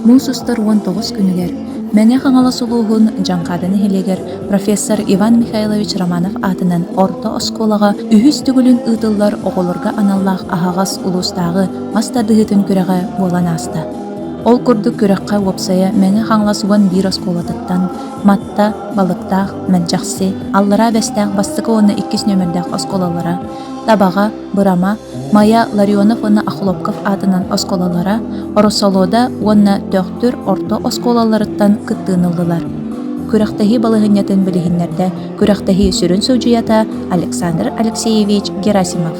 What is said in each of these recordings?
Муус устар 19 күнүгэр Мэҥэ Хаҥалас улууһун Дьаҥхаада нэһилиэгэр профессор Иван Михайлович Романов аатынан орто оскуолаҕа үһүс төгүлүн ыытыллар оҕолорго аналлаах аһаҕас улуустааҕы мас тардыһыытын күрэҕэ буолан ааста. Ол курдук күрэххэ уопсайа Мэҥэ Хаҥалас 11 оскуолатыттан Матта, Балыктаах, Мэлдьэхси, Аллараа Бэстээх бастакы уонна иккис нүөмэрдээх оскуолалара, Табаҕа, Бырама, Майа Ларионов уонна Охлопков аатынан оскуолалара, Ороссолуода уонна Төхтүр орто оскуолаларыттан кыттыыны ыллылар. Күрэхтэһии балаһыанньатын билиһиннэрдэ күрэхтэһии сүрүн судьуйата Александр Алексеевич Герасимов.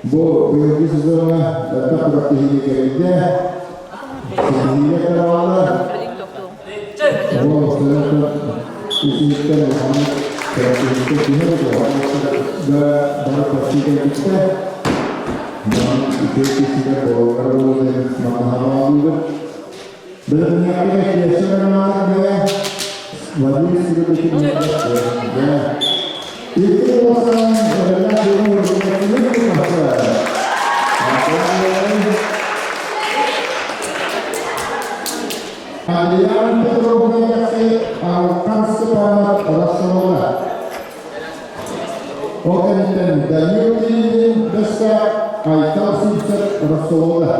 Бу быйылгы сезоҥҥа элбэх күрэхтэһиини кэрийдэ. Ситиһиигэ кыраҕалар. Бу үсүһүттэн улаханнык күрэхтэһиигэ түһэр бары почти кэлбиттэр. Үтүө киһилэр буолаллара буолуо диэн махтанаҕалыыбыт. Бэлэмнээхтик киэсэ бэлэмнээхтик Владимир Сергеевич Икки уолсан Адриан Петровна Алтан Степанов Рассолова. Ол кэнниттэн Данил Кириллин Бэскэ Айтал Сивцев Рассолова.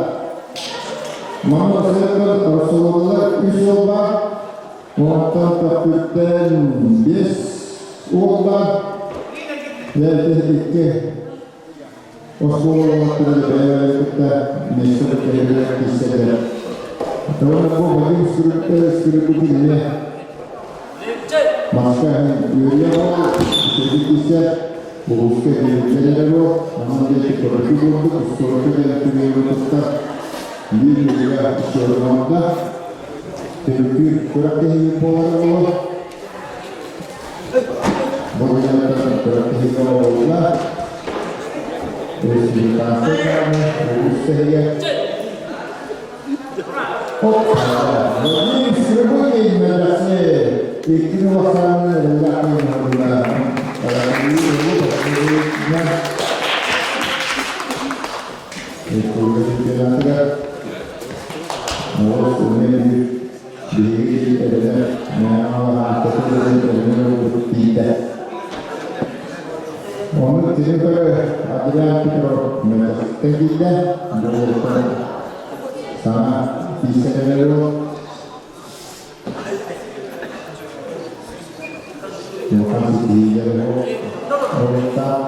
Манна Сэргэн Рассоловалар үс уол баар. Онтон Төккүттэн биэс уол баар. Икки оскуола уолаттара бэйэ-бэйэ кытта миэстэ кэһиллэр киирсэллэр. Уонна бу Вадим Скрипкин эмиэ маска үөрүйэх уол, үчүгэйдик киирсэр, улууска биирдэр эрэ буол, онон диэки көрүкү буолбут, устуорука диэн түгэҥҥэ кытта биир үөрүйэх устуорук оҥордо. Түмүктүүр күрэхтэһии буолара буолуо. Бу күннэртэн күрэхтэһиигэ оҥоһулла республиканскай даҕаны улуус тэһигэ Владимир Стребугин Мэлэхси икки улахан ыллаах Республика Норуот үлэ биһиги эбэтэр тиийдэ. Ону кини көрө Адриан Петров мэлдьэхтэн киирдэ. Буолуттан саҥа тиийсэнэлэр Улахан ситиһиилэр буолуохтаах.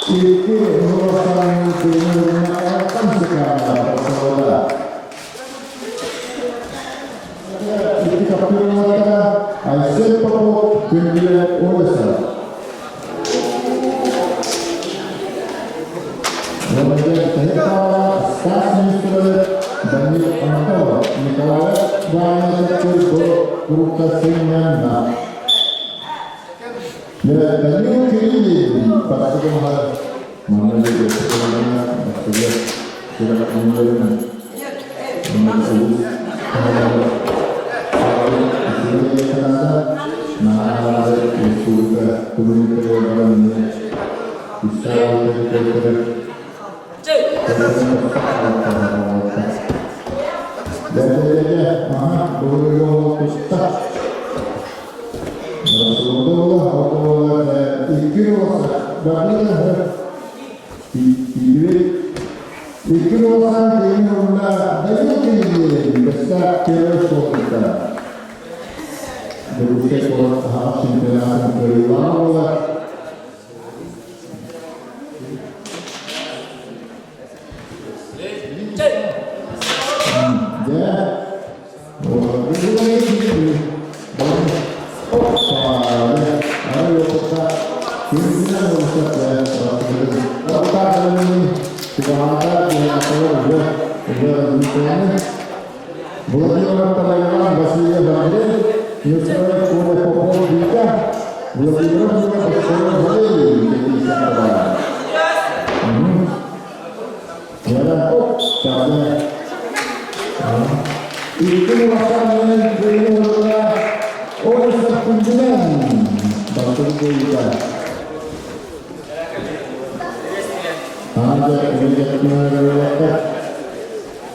Ити таптыыллара Айсен Попов күндүлэ Олеса. Стас Нестерович, Данил Антонов, Николай Иванович Курукка сынньанна. Данил Кириллин бастакы манна Икки буолан киһи уонна бэйэ киһи бэстээх киһи суолтата. Дьокуускай куорат аһаҕас чемпионатын кыайыылааҕа буолар. Дьэ, Владимир Тараеван, Василий Андрей, Николай Коля Попов Вика, Владимир Василий Валерий, Икки улахан кыайыылара Олеся Кундинен бастакы кыайыыта. Аана Үлэккэ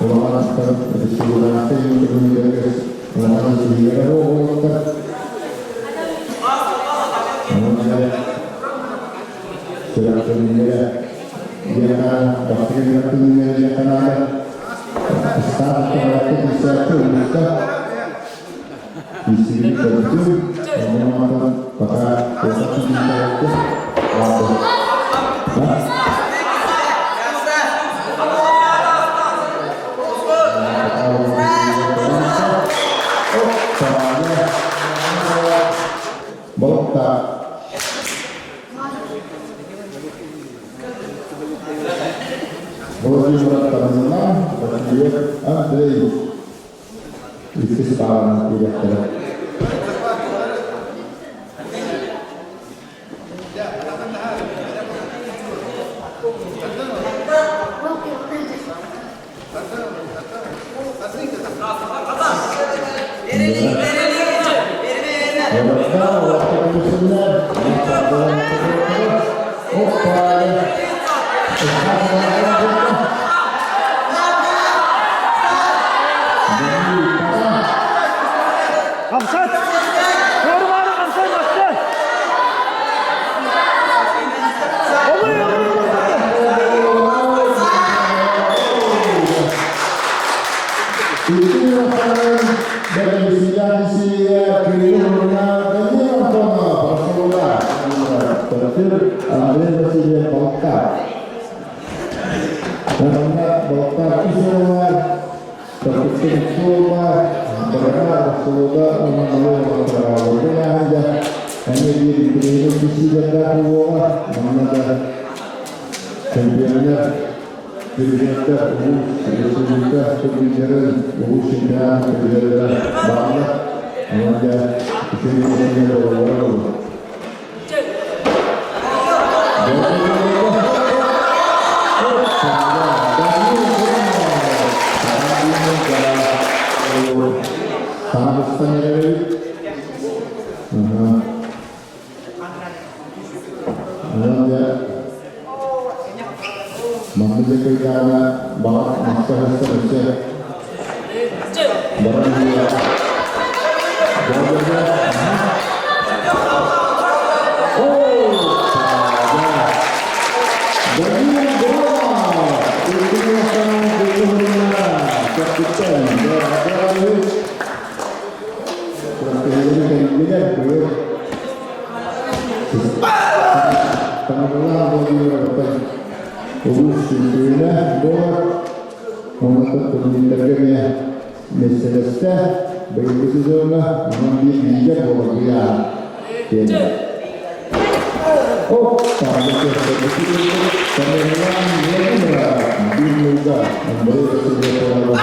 улахан астар республиканскай юнкердэргэ улахан ситиһиилэрэ буолуохтар. Сүрэхтэниилэрэ диэхэ бастакы сүрэхтэниилэрэ диэхэ наада. Ыстаах устаабакка улууска киирсибит көрдүм. Онон пока уота киирбэккэ Балыктаах. Владимир Тарзанан, Васильев Андрей иккис паараны киириэхтэрэ. Хамсат! Туорумаары хамсат басты! Олуй, олуй, олуй! Андрей Васильев Балта. Балта Кисела, Суола, Барана, Суола, Чемпионер президенттэр улуус республика турнирдарын улуус чемпионатын призердара бааллар. Онон дьэ үчүгэй олорор олор. Саҥа эрэбит. Маннык дьэ баҕар махса-хасса өссө баран иһиэҕэ. Данил Громов! Таҥаралаах Владимировтан улуус чемпиона буолар. Онон турнирдарга эмиэ миэстэлэстэ. Быйылгы сезоҥҥа онон биир лидер буолар ыйааһын диэн. Оп, Тамерлан Владимиров биир ньууга Андрей Васильев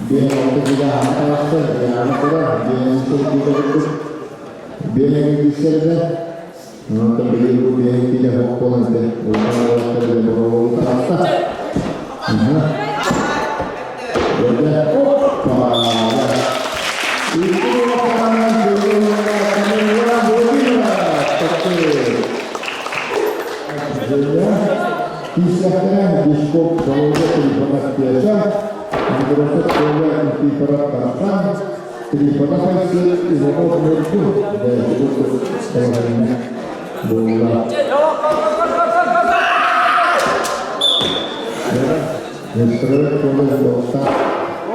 Биэн алта киилэ аһаан ыйаана турар, биэн сыл киилэ Биэһэҥи киирсэргэ, онтон билигин бу биэһэ киилэ суох буолан ити улахан уолаттар били боруобалыы таҕыста. Женя, Киисэхтэрэ Дишков Володя Трифонов Пеша, Андросов Коля Никифоров Тархан, Трифонов Айсен Иванов Нургун бэйэтин буолла. Нестеров Коля Болта,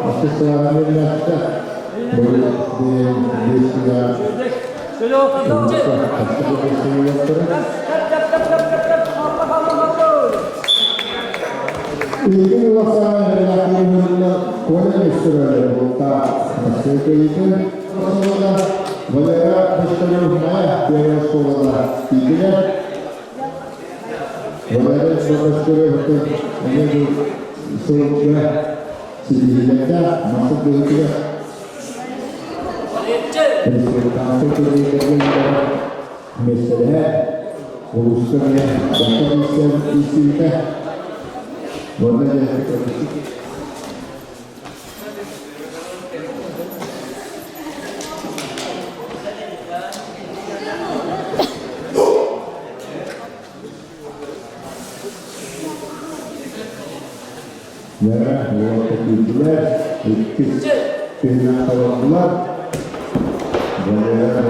Асысылаҕа Илин улахан Коля Нестерова Валера Бочкарев первая школада Игоря. Валера Бочкарев это сылга ситиһиилэрдээх махсат быһыытыгар республиканскай турнирдарга миэстэлэһэ улууска эмиэ бастакы истибитэ уонна Мэра уоппутуйдулар, иккис түһүмэх толордулар. Валера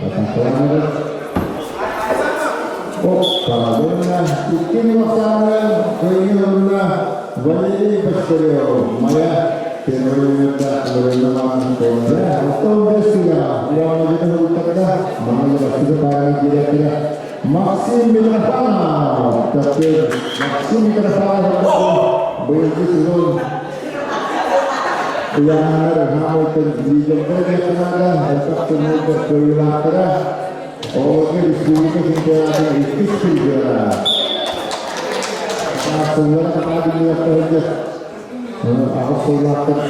атахтанар. Оппа, икки милосаны кыайыыларына Валерий Бочкарев, Майа первый Оттон бэс Максим Митрофанов, Максим Митрофанов быйылгы сезон ыйааһыннар Хамылтон лидердэр диэххэ элбэх турнирдар кыайыылаахтара, оҕолорго республика чемпионатын иккис призера. Сыллара саҥа аҕыс сыллаахтар.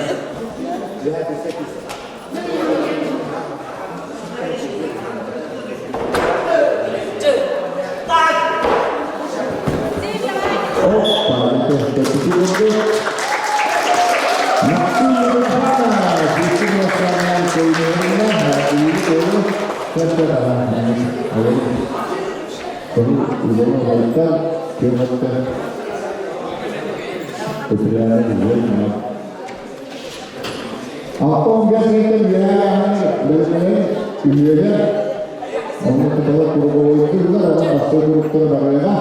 Алтан бэс үөһээ бэлэмнэнэн үһүөлэр онно кытала круговойдууллар онон бастакы куруктара барыаҕа.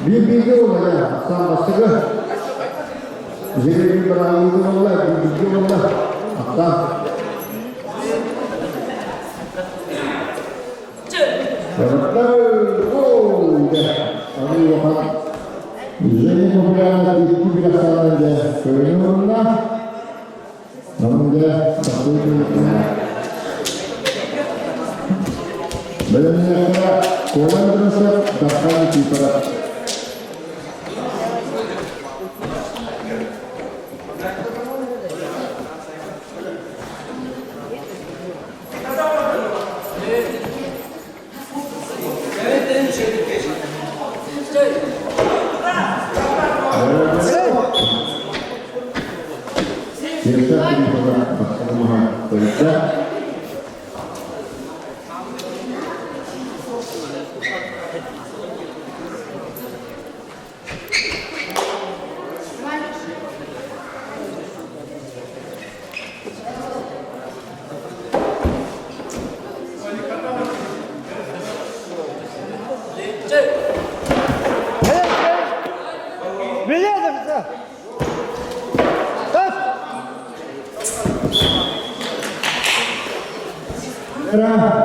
Биир-бииргэ буолла, саам бастакы. Жиребий бырааһынньыгы буолла, биир-бииргэ буолла. Ахтаан. Бэлэмнээхтэрэ Коля Андросов, Дархан Никифоров.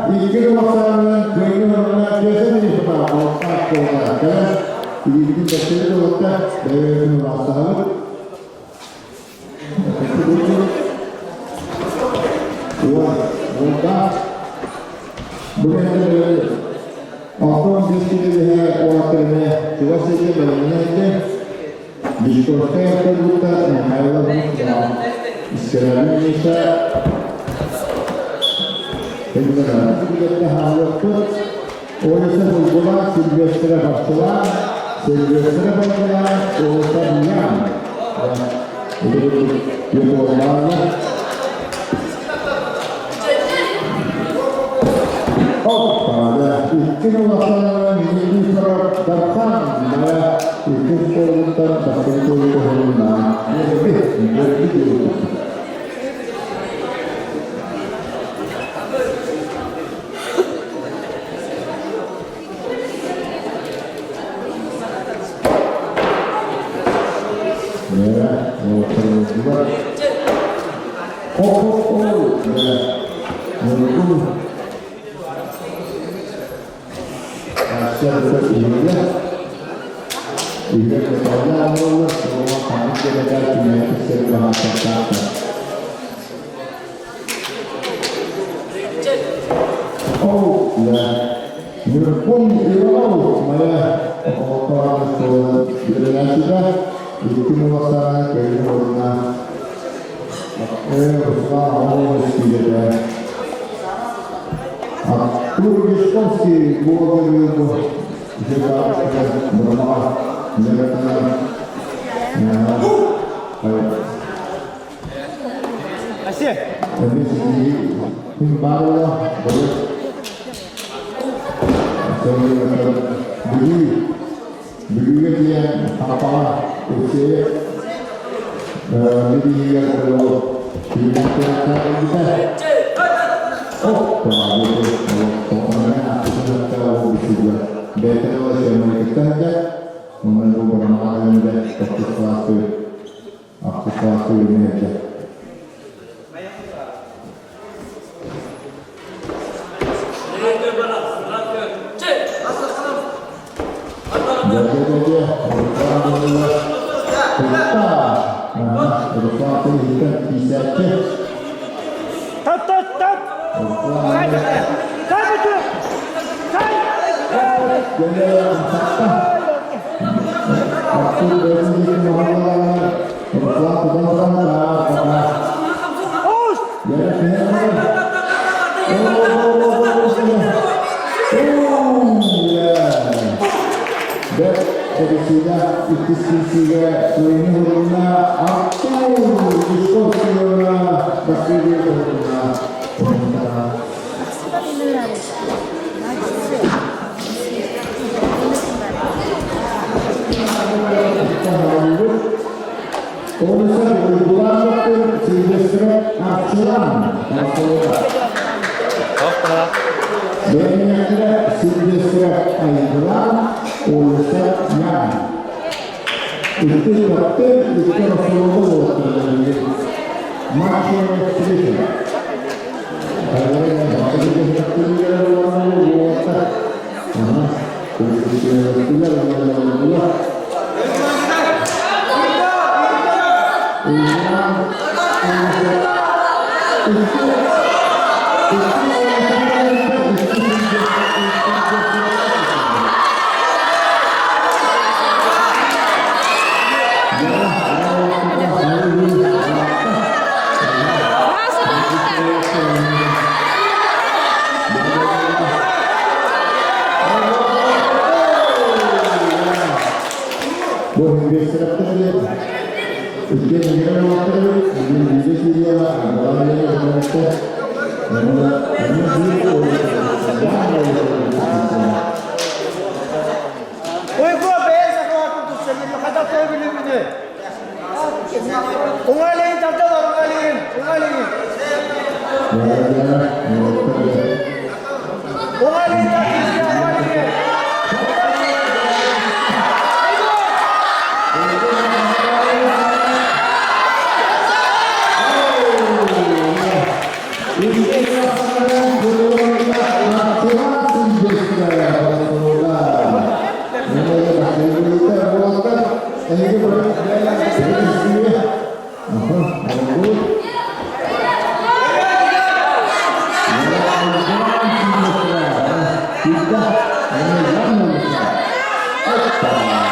Икки кылаастарынан кыайыы барбына Кеша Михайловна алта буолла. Кэлэн илиибитин бэттэрин ылытта, бэйэбитин ылаастаһабыт. Уон, уонда. Бу кэннэ Онтон биир киһи уолаттар эмиэ чугас сиргэ бэлэмнэнэ Дьячковскай көрбүттэр Михайлов Искренний Миша Олеся Булгула, Сильвестра Барчыла, Сильвестра Барчыла, Олеся Буян. Икки улахан Никифоров Дархан икки суолуттан бастакы туһунна Ньургун Иванов моя үөрэнээччитэ икки улахана кэлин уонна Руслан Оҕонов киирдэ. Артур Вишковский буолар Асе. Бүлүүгэ тиийэн Хапаҕа Өксөйө Бүлүүгэ Тат тат тат. Сай сай бүтү. Сай. Оус. Уйгу бэйэ сахалар курдук хата той билимини. Уҥалейин тардалар, уҥалейин, уҥалейин. Уҥалейин тардыыска, уҥалейин. Барыгыз, барыгыз, барыгыз!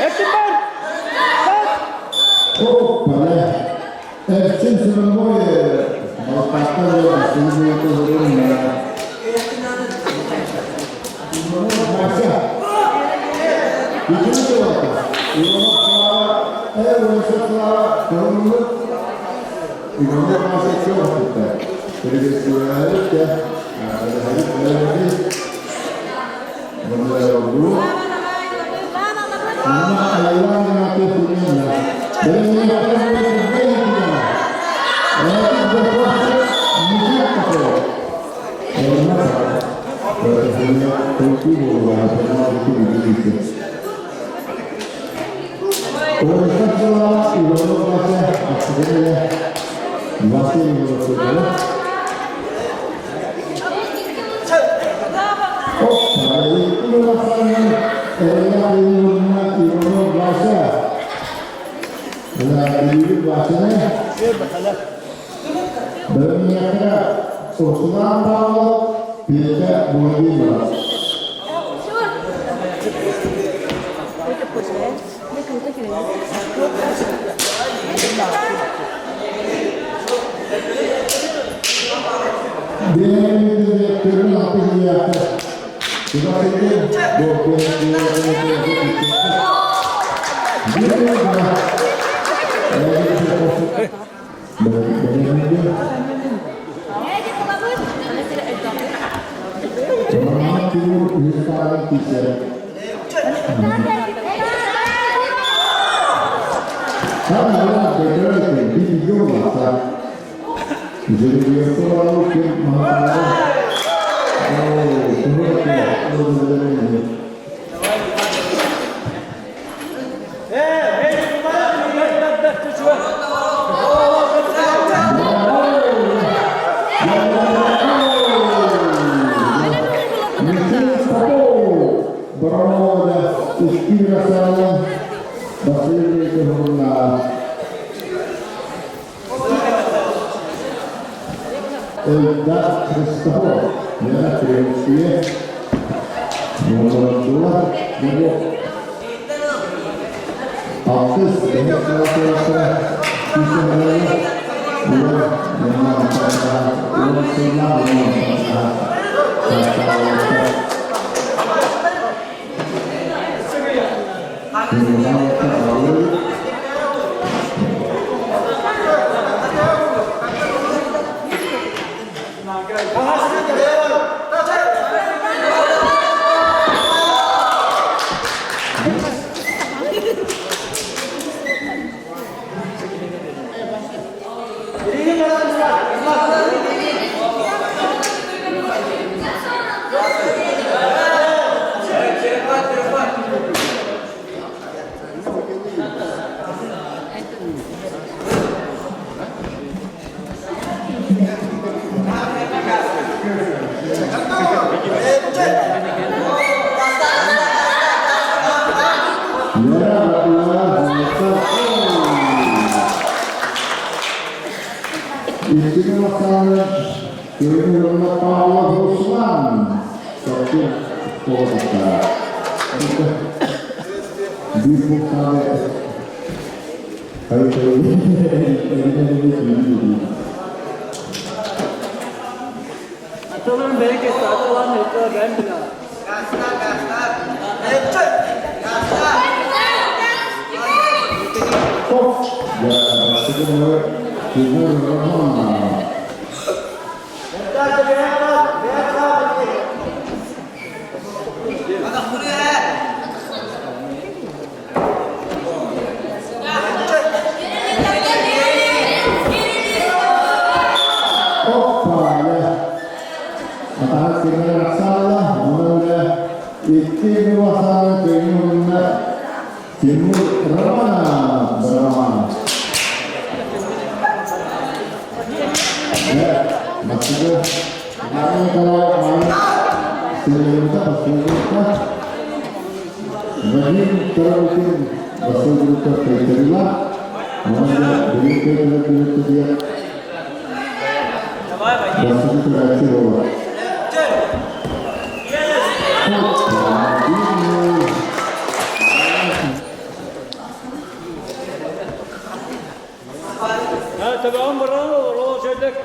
Эрчим бар! Бар! Алтыс бэһис сыллара күүстэһэллэр улар уон сыллаах Иккини бастааны Кирилл Павлов Руслан Чопчу оҕотуттара. Биир бултааны Atalarım bereketli, atalarım yoklar ben bile. Тимур Романов Романов. Бастакы Николай Сергеевна Васильевна Вадим Тараутин Васильевна Кайтерина Уонна Биликкэ Биликкэ Бастакы көрөөччү буолар. Табаҕын баран олороо сөдек.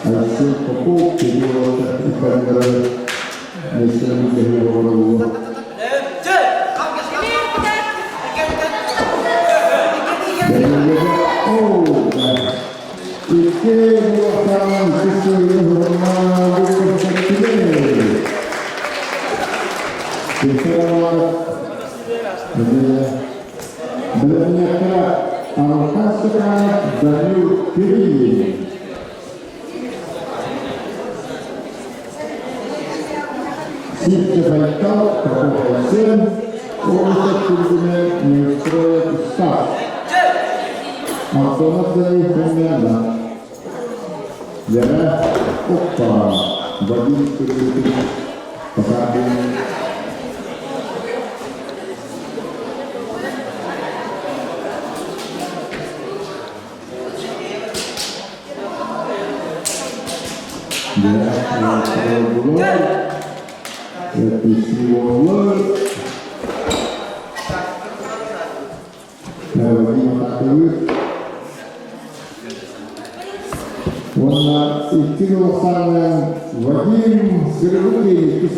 Алексей Попов, Кирилл Иппандеров, Алексей Кириллов. Икки буолан Данил Кириллин. Ситте Байкал, Попов Айсен, область Кургуне, Неустроев Стас. Антонов Данил Примерно. Яра, опа, Вадим Кириллин, Пока. Уонна икки улахаҥҥа Вадим Сырыбыкин иккис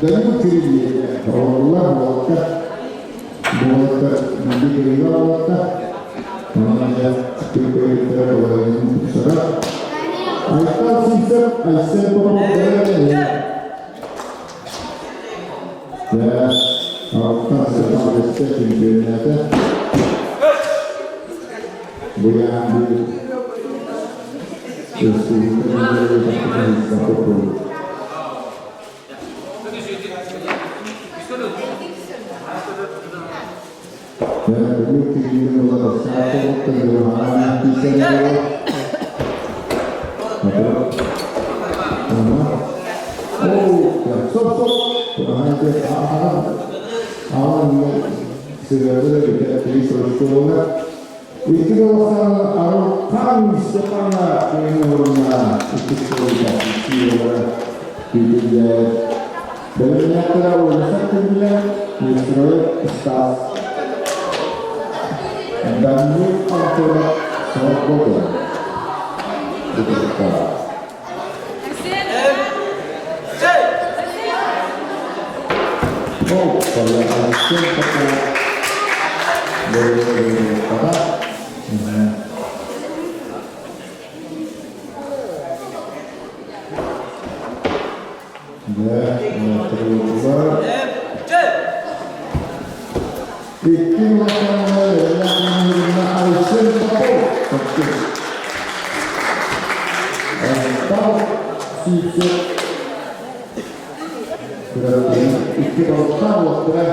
Данил Кириллин оҕолор буолта буолта Кирилла буолта онон түккөйүттэрэ толоройун тупсара Айтал Сивцев Айсен Попов Алтан Сырбан өссө чемпионата. Буян биир Икки голосан Арылхан Степана Егоровна иккис сылга икки күүтүллэр. Бэлэмнээхтэрэ Ольга Кириллэ, Нестеров Стас. Данил Антонов Свобода. Ол Алексей Попов Икки улахан Айсен Попов Икки балыктаах уоттара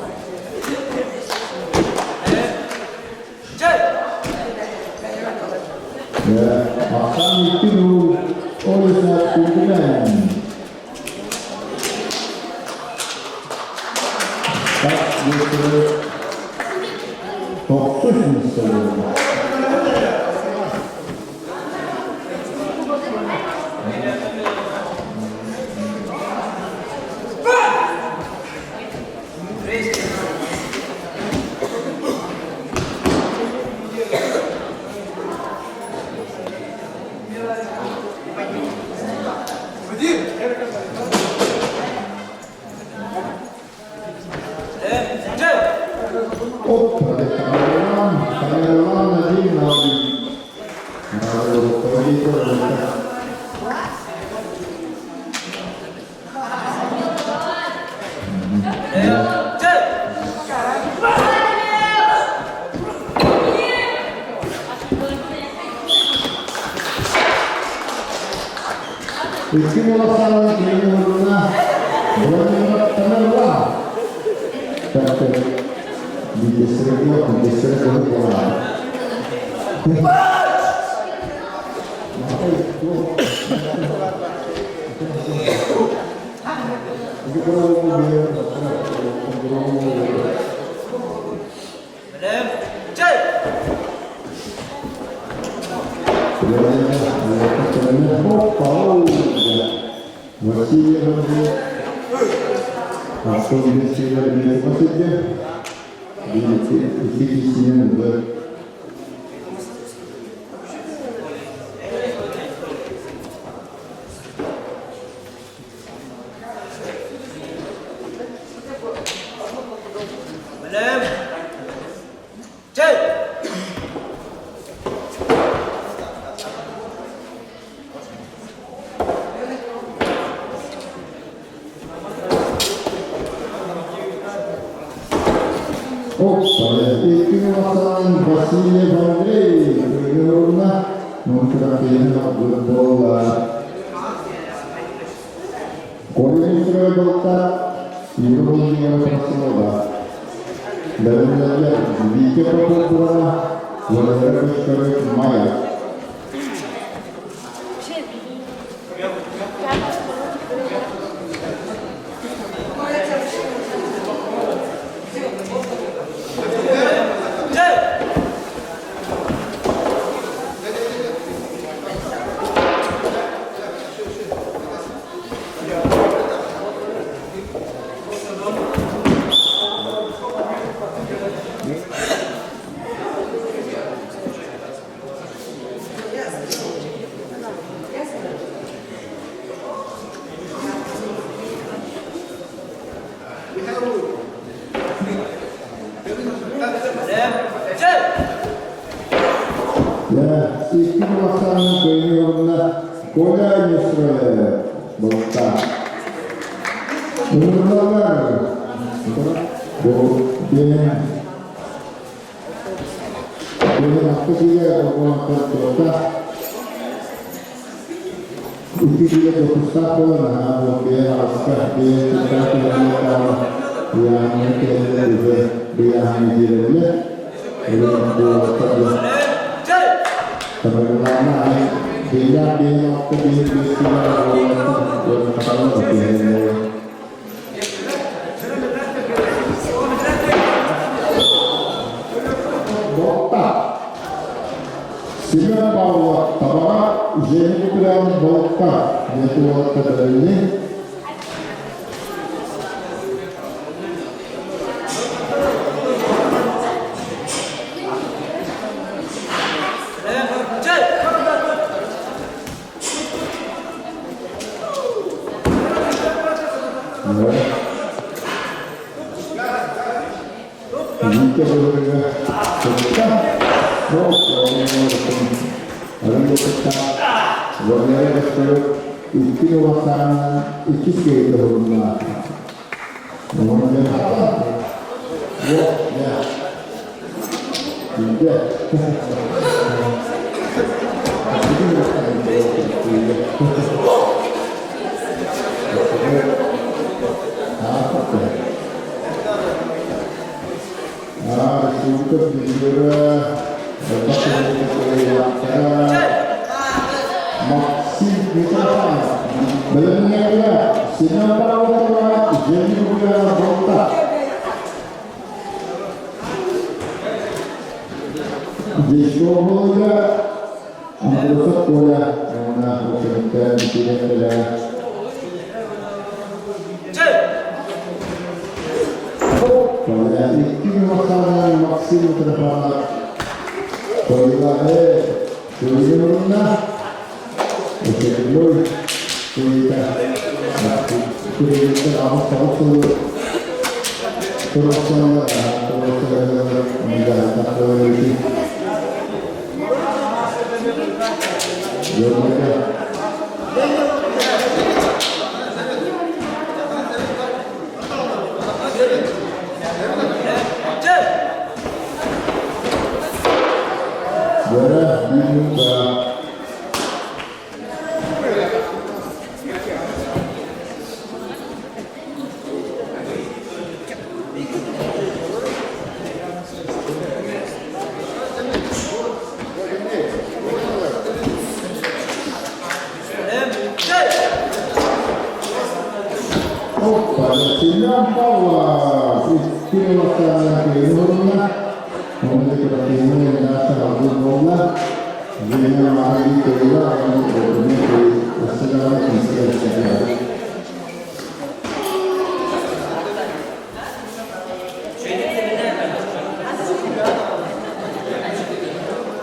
Василий Андрей. Тохсус Икки уолаттаах киһи уруна Владимир Тамерлан. Биирдэстэрэ буолар буолар. Василий Андрей Григорьевна Майя. Икки бастааны көйнө орунна Коля Нестеров балта. Мурналар бу бен бен аттыгыга оҕолонтон Икки киһи тустаах буолан аһаа бэйэ аҕыска бэйэ тустаах киһи ыйааһыҥҥа кэлэллэр үһү ыйааһыҥҥа киирэллэр Табыгылаана аҕай биэлээх биэһин алта биэһин биэс киилэҕэ буолуохтан хатанан түһэллэр. Буолта. Семен Павлов табаҕа Женя Куприянов балыкка диэн уолаттар бэлэмни Витя былыргы кытта Валера Бэстэев икки улахаанынан иккис киһи туһулунна. Максим Митрофанов бэлэмнээҕэ Семен Павлова Женя Гуляна буолла. Дьиэшколга Андросов Коля уонна Учениктэр Микиитэ Коля икки махтаанан Максим Митрофанов Коляҕа Суруйуурунна Учениктэр Суруйда Суруйда аҕыс тоҕус сылы туруорсаллар Семен Павлов из Кирилловна, он буолла. Женя Мария Кирилла,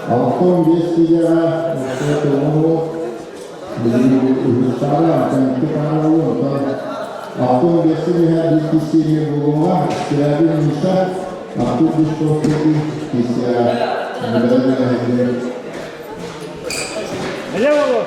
Алтан биэс киилэҕэ Алтан биэс иһэ биир киһи буолуоҕа, Скрябин Миша, Артур Бушков Эле болу.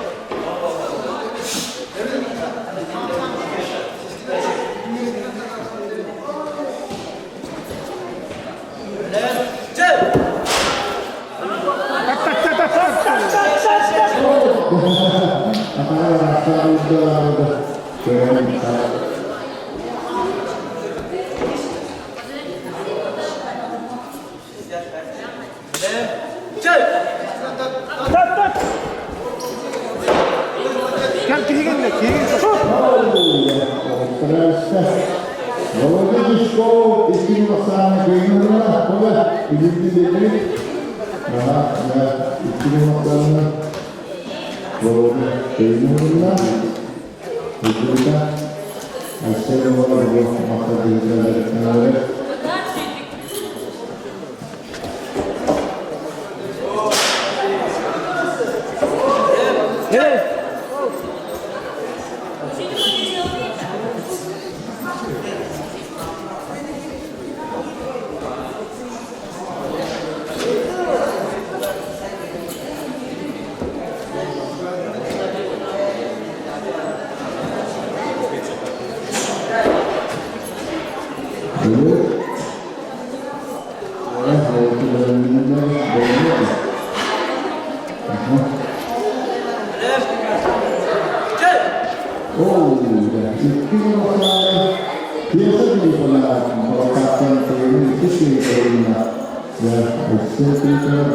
Кэм киһигин киһигин Володя Бычков, икки Оксана Кыймырова, Коля, илиитин Ага, да, икки Оксана, Володя Кыймырова, Иккита, Арсенова, Махтадыгар, Икки Пьеса телефона балакааттан кыайын иккис киһи дьэ өссө тыытар.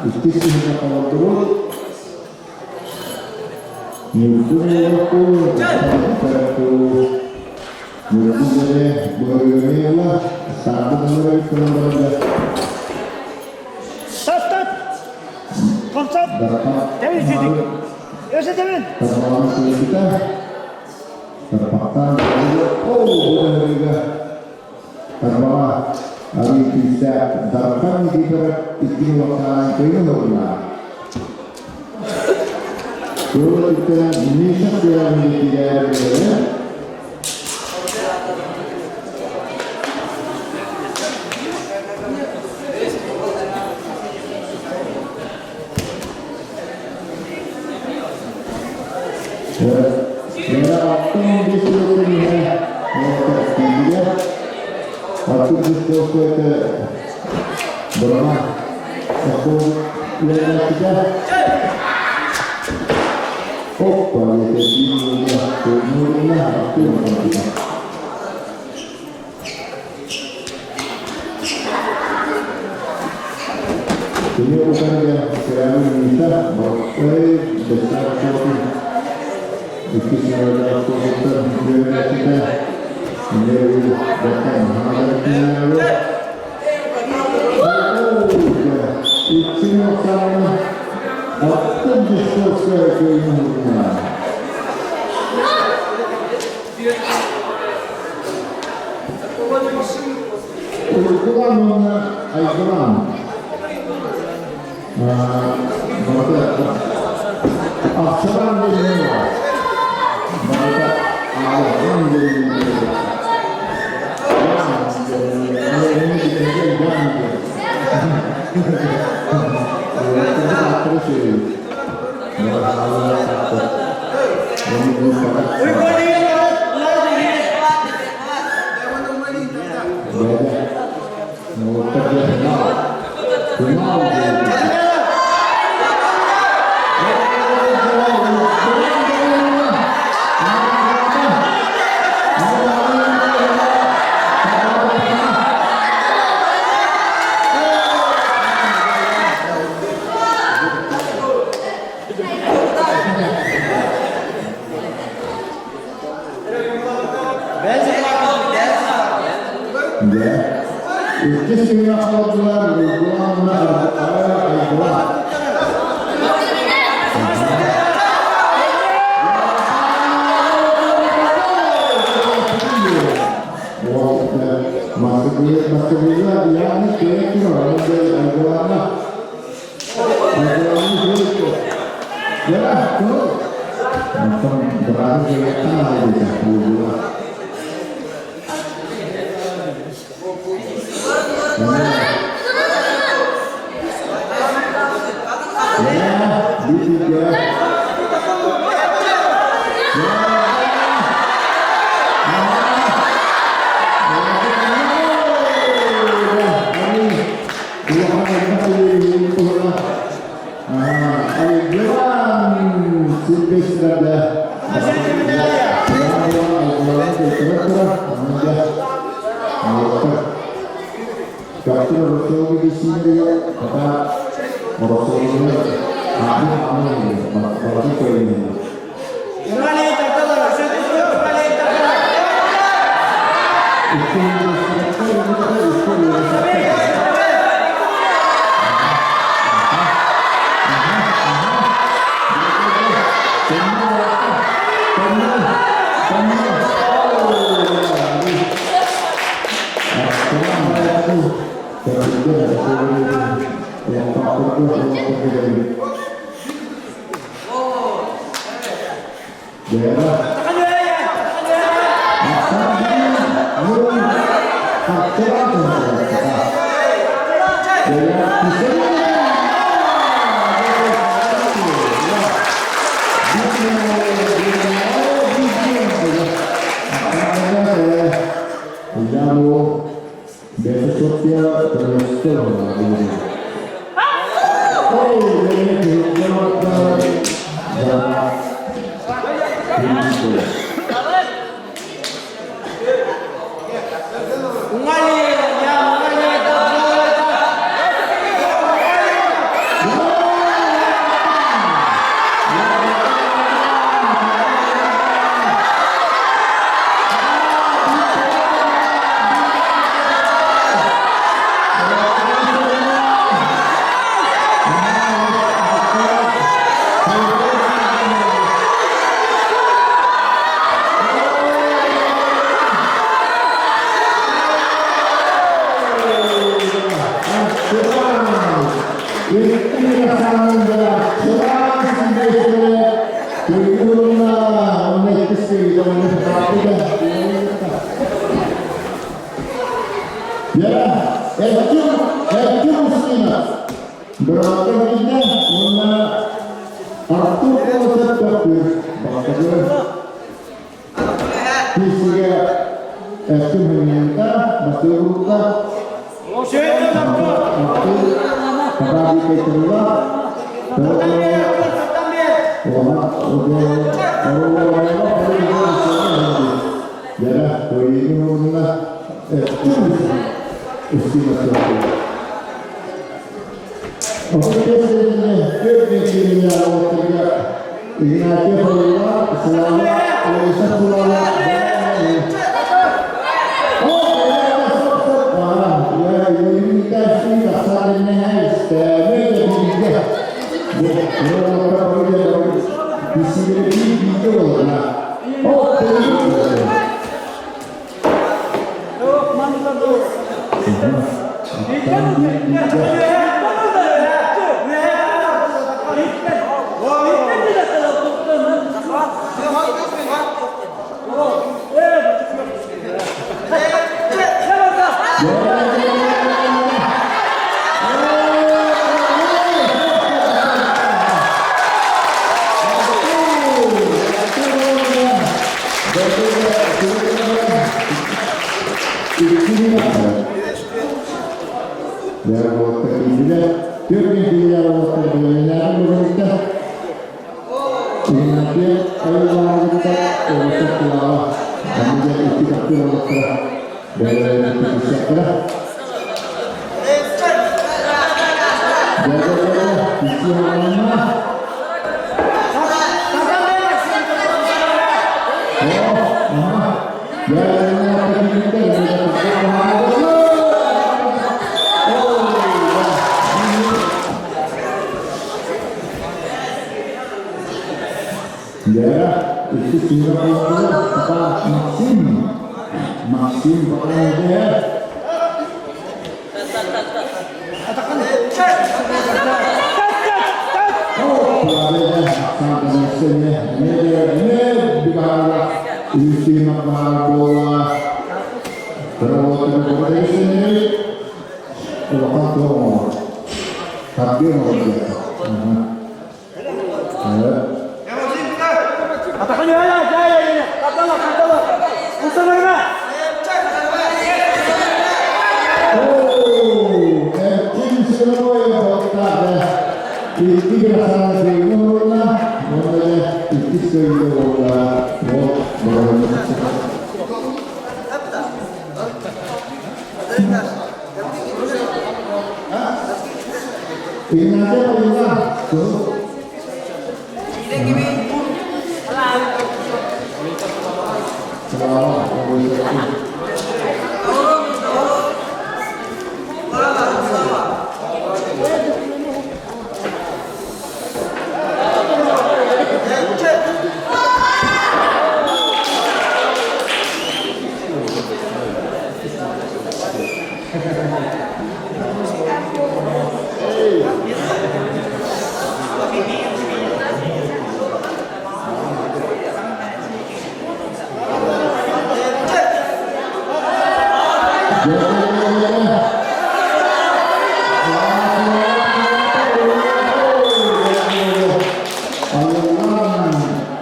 Иккис киһини холордубут. Ньургун Ньургун дьэ быарыгырыйла саабыт ылар барда. Тат тат! Хамсат! Тэбин ситик! Өсө тэбин! Тарбаҕын сылдьыта. Тарбахтан оо быарыга Тарбаҕа арыы күүстээх Дархан Никифоров икки улахаан көйгө ылла. Тула өттүнэн Миша Куйаамин тирээбилэрэ Кини утарыга Кырааны Бороккой Бэстээх суотун иккис ньымалаах суотуттан үөрэнээччитэ Нерви Бэртэн Икки нуктааны аттын дискурска кыайыһынна. Уйгулан уонна Айгылан Ахсаран диэн бар. Барыта ааларан диэн Иккис күҥҥэ холдулар Уйгулаанна Айгылаан. Москве Айгылаанна Онтон быраабы дьиэттэн аҕалбыта буолуо.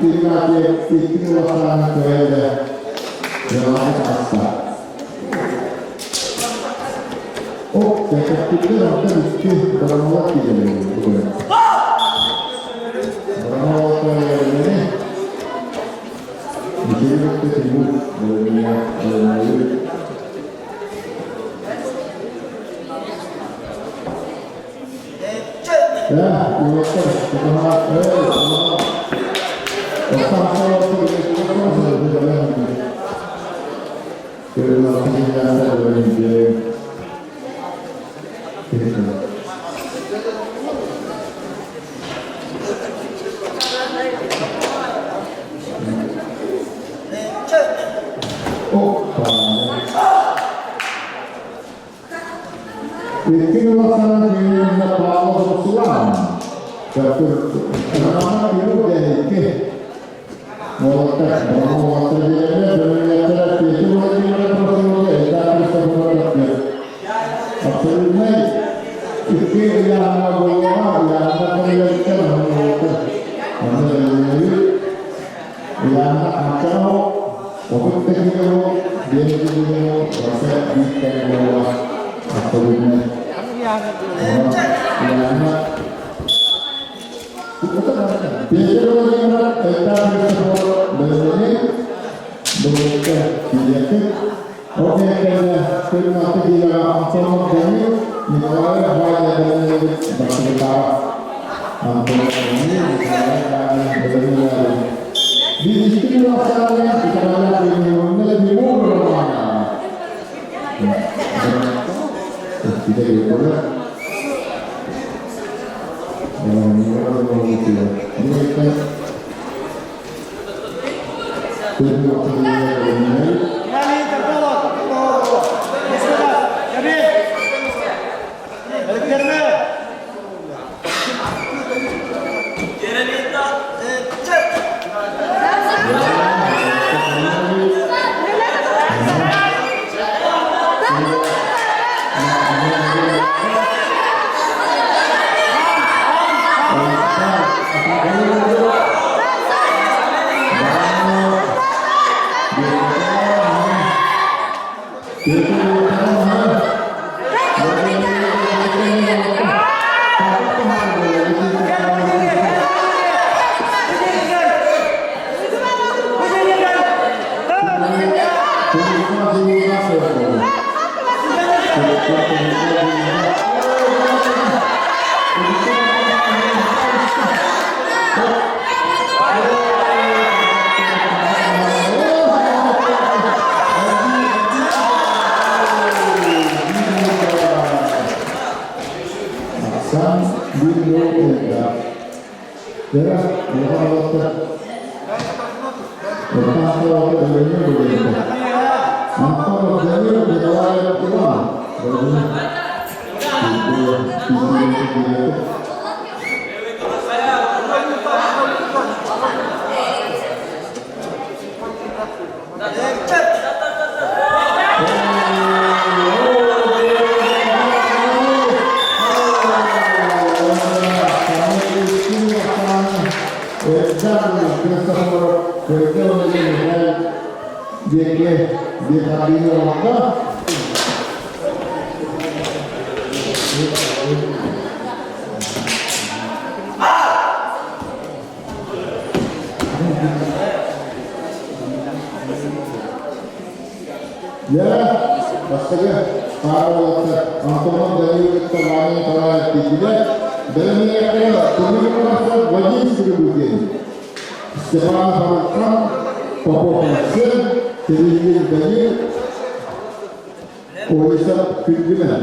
Игнатьев икки улахааны кыайда дьалаҕа таҕыста. Оп, кэтэхпиттэр онтон икки бырамалар киирэллэр бүгүн. Бырамалар Михаил Тимур Икки улахан киһи Павлов Руслан, Роман Тимур икки уолаттар, уолаттар биэрэллэр, бөрөлөттөр Петр Владимиров Прокопьев, Эльдар Христофоров Абсолютнай икки ыйааһыҥҥа буолуоҕа, ыйааһыҥҥа кэллэриттэн уолаттар онно бэлэмнэнэбит. Ыйааһына ханчаҕа 30 киилэ 5 киилэ барыта биир тэҥ буолуоҕа. Абсолютнай. Ыйааһына Петр Владимиров, Эльдар Христофоров бэлэмнэнин былыргы киириэхпит. Ол кэннэ күн киилэҕэ Антонов Данил, Николаев Ваня бэлэмнэнэбит бастакытааҕа. Антонов Данил, Николаев Ваня бэлэмнэнэбит. Биирдиспит улаастааҕынан Николаев Владимировна Тимур Романова. Сан Било Дьэ, бастакы паара уолаттар Антонов Данил кытта Ваня Николаев киирдилэр. Бэлэмнэниэхтэрэ Тимир Иванов Вадим Скрыбыкин, Степанов Арылхан, Попов Арсен, Терентьев Данил, Олесов Күндүмэн.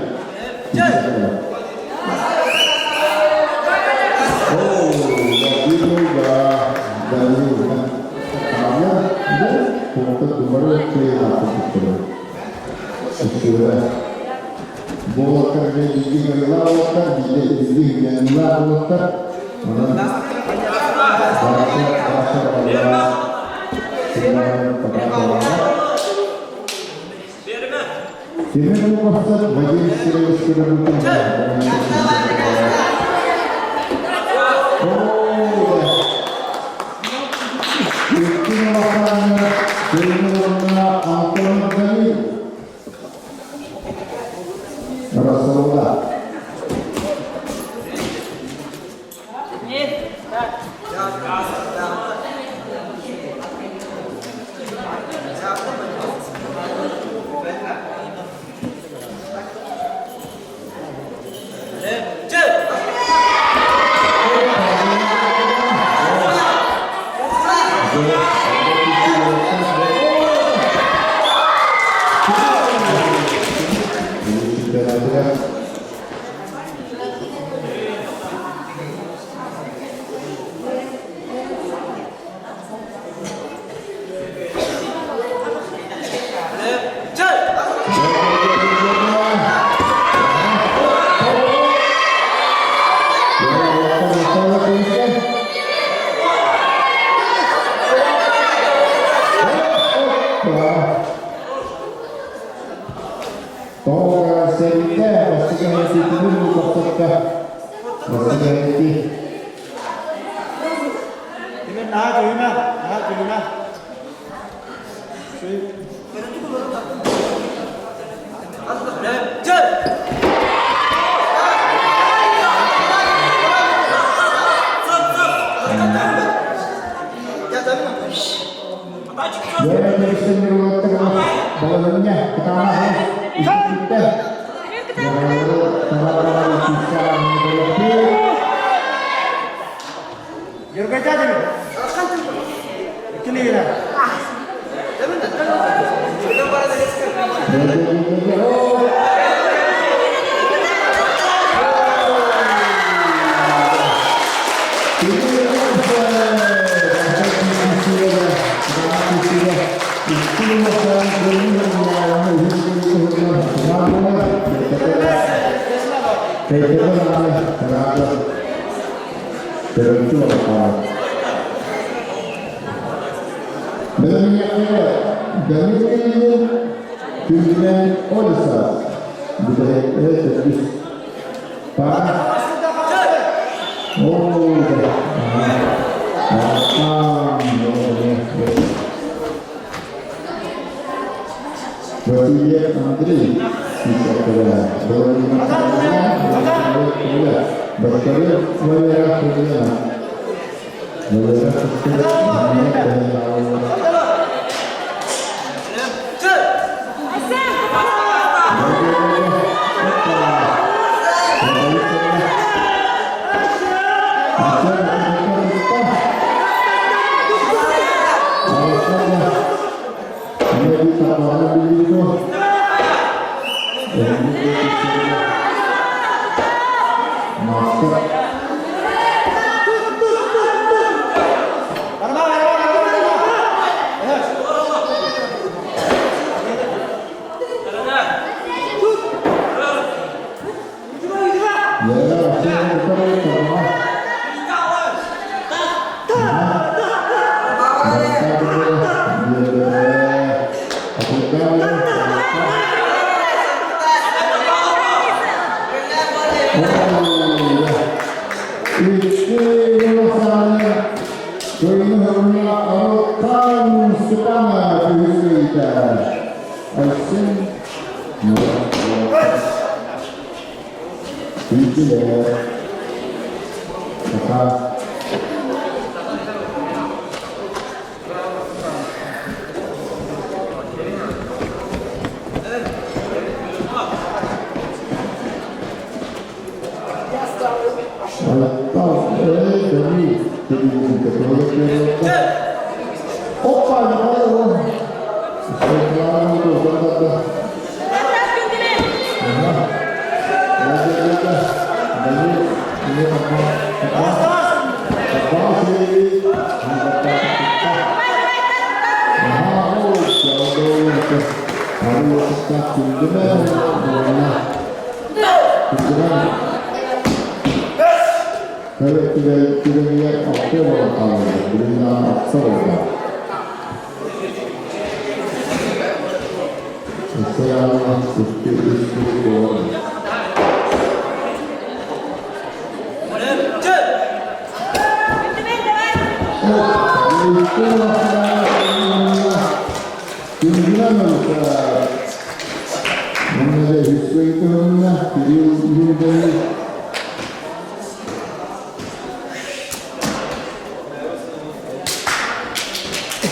О, Владимир, да, Данил, Буолаттар биирдии ыҥырыылаах уолаттар, биирдии ыҥырыылаах уолаттар. Онон Тимир Луковцев Вадим Сергеевич Кириллович Тоҕо сэриитэ бастакы хартыытын булбакка бастакы хартыы Тимир наһаа түһүмэ, наһаа түһүмэ. Балаһыанньа кытаанах иккитэ Васильев Андрей, Бочкарев Валера Кузьмина. Валера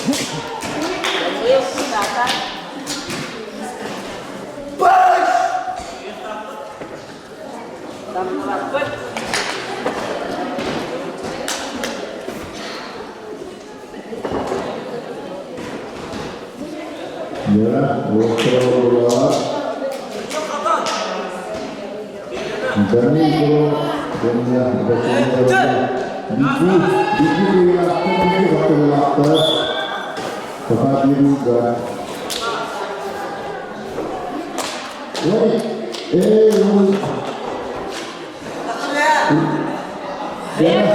Да, уоттара Данил уонна Бики, Бики баттылаахтар, Саха бируга. Ой, эй, да,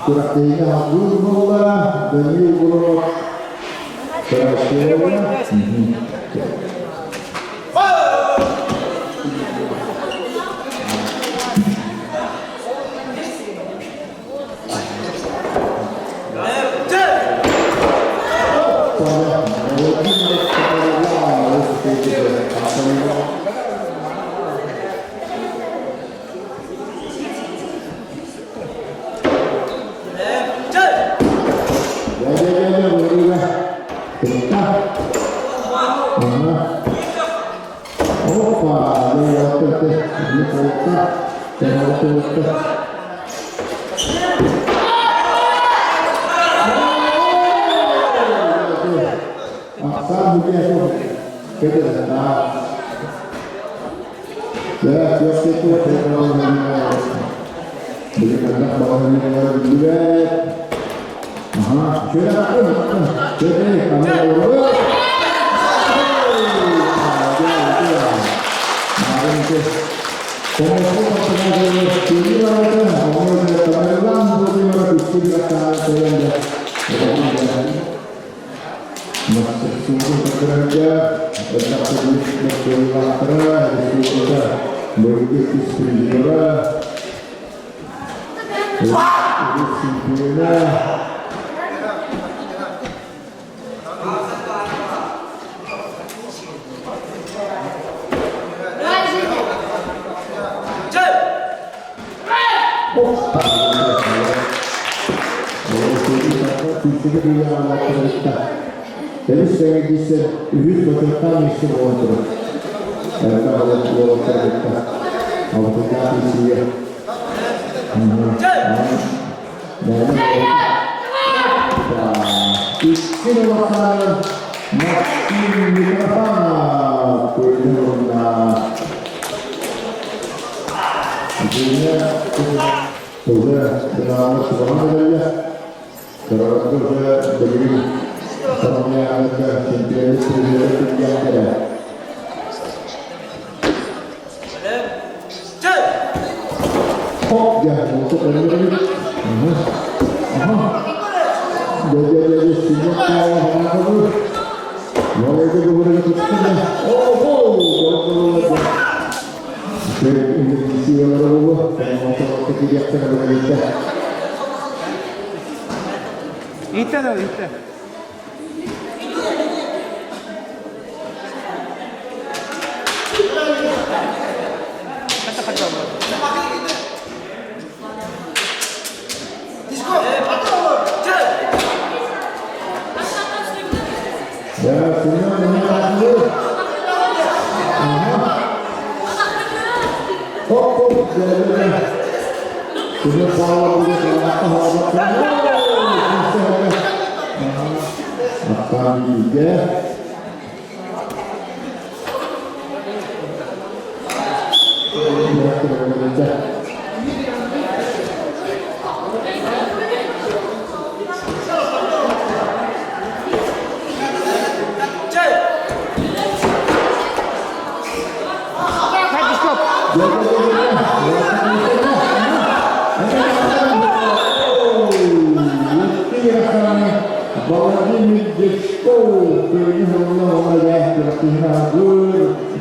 Күрэхтэһиигэ хабыыр буолла, Данил Гуров, Тарасева.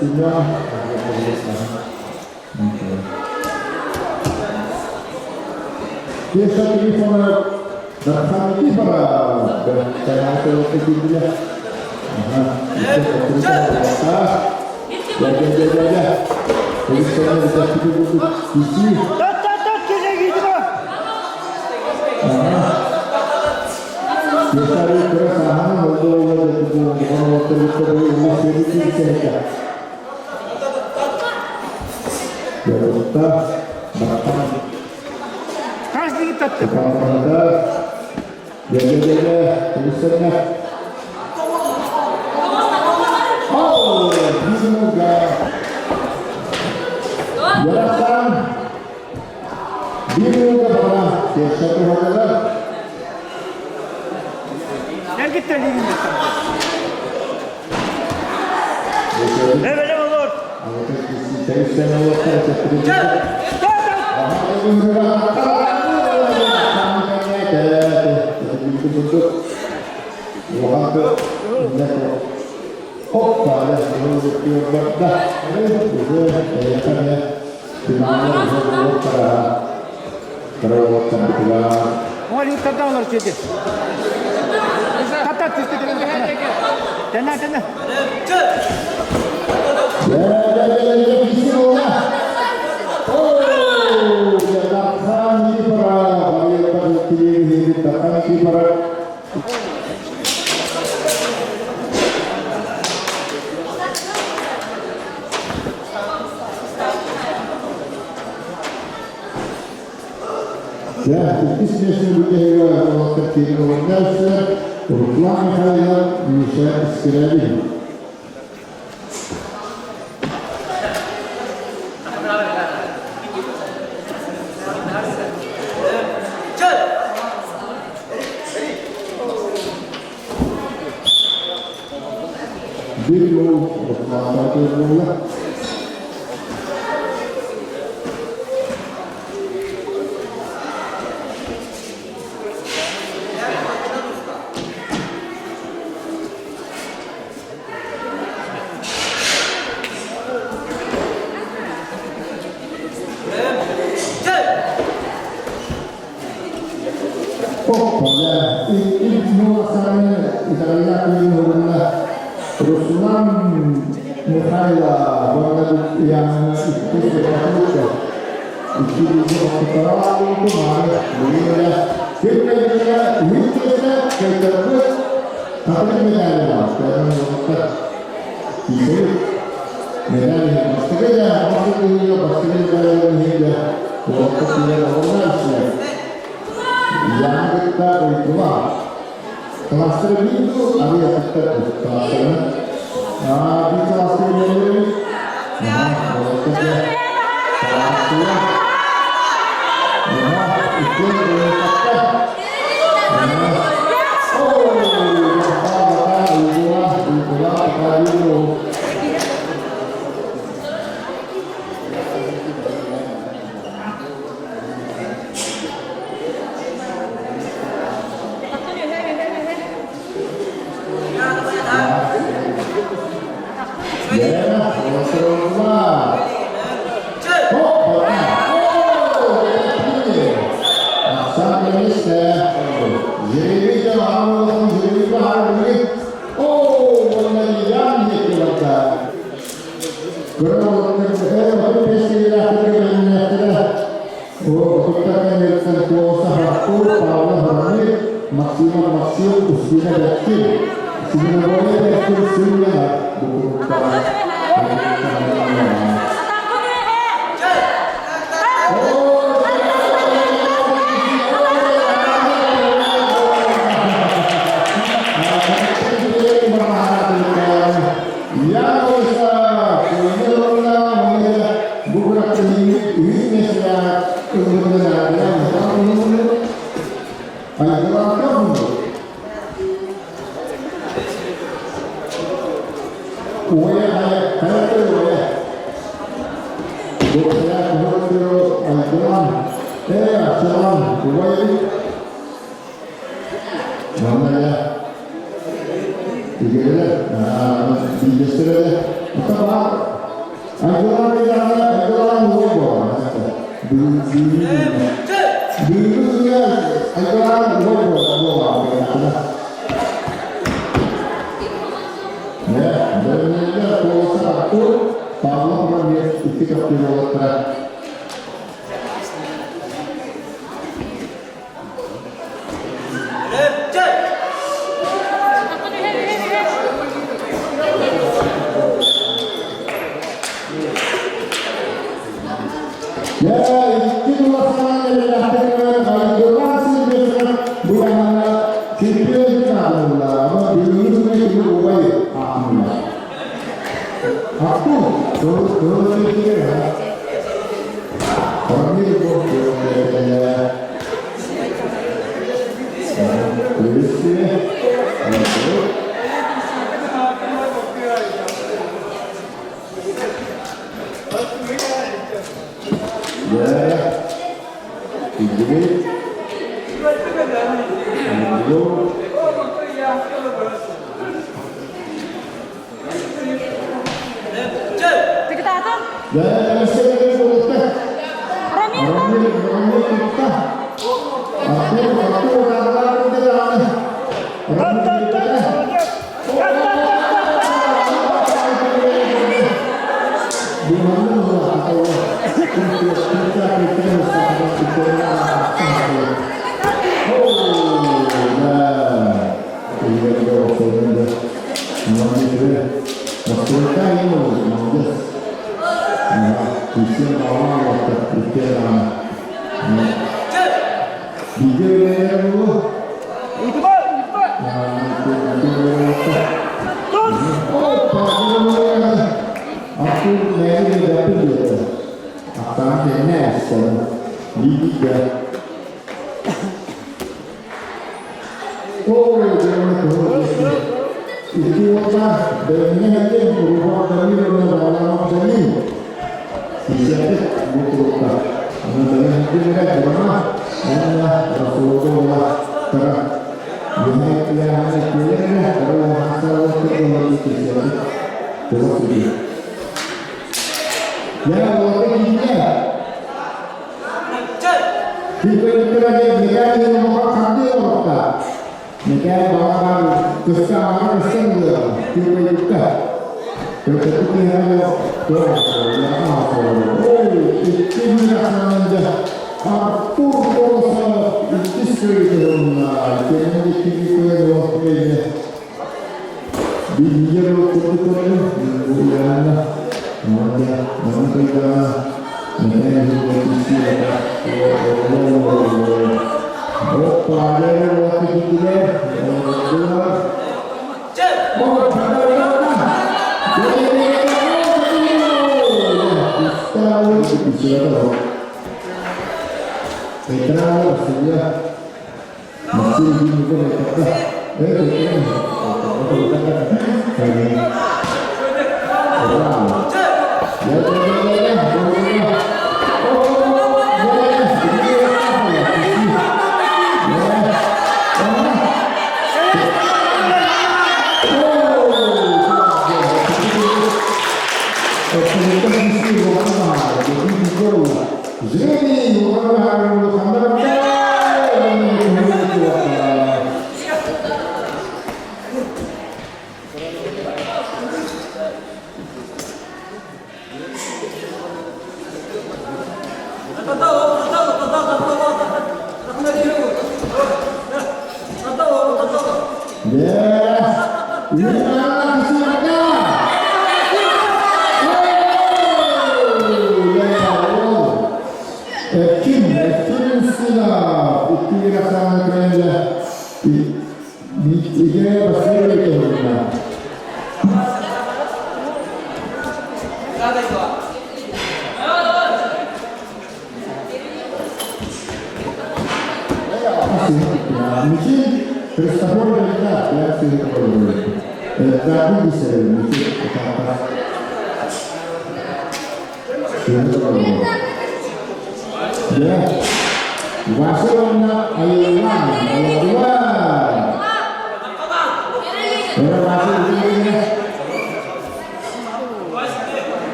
Семен. Кеша Трифонов, Дархан Никифоров, Тат тат тат кеже кийди ба. Хас диги татты. Эргиттер лигин Эбеле olur. Тат тат. Оңа лигиттардан олор чеди. Тат тат түстү. Тена тена. وطلعنا حاليا مشاء السلالي. فيديو وطلعنا الأولى. Ruslan Михайло Айгылаан ыйааҕына айгылаан уол буолар. Бүгүҥҥү күҥҥэ айгылаан уол буолар. Бэлэмнэнэллэр Колосов Артур, Павлов Ромир икки тохтуур уолаттара.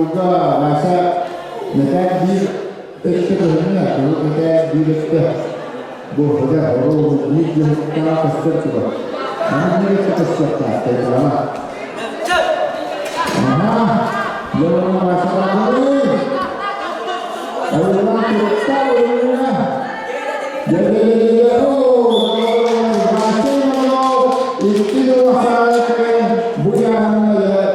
Тимурга Вася мэтээк биир өттө көһүннэ, кыһыл мэтээк биир өттө бу дьэ оруолу биир дьоһуттаах көстөр туга. Аны биир өттө көстүөхтээх тайҕалана. Аха, дьэ уонна Вася бардылыы. Айыллаан турукта уйуна. Дьэ дьэ дьэ дьэ дьэ оо, Вася Иванов икки дьыл ахсаана кэлэн бу дьааһыҥҥа дьэ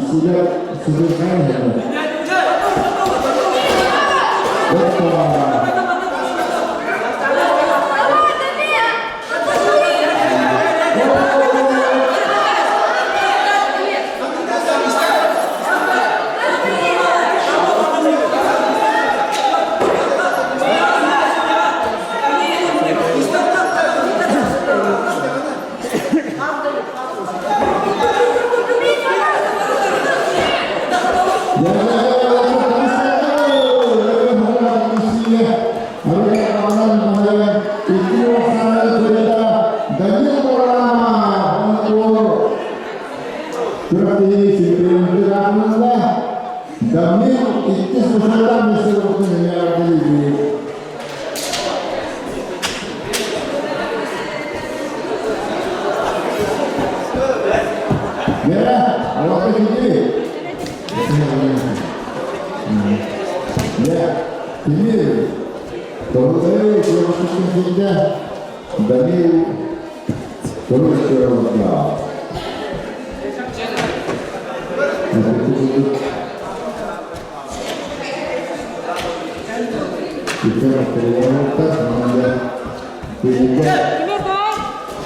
сүүрдүөн үтү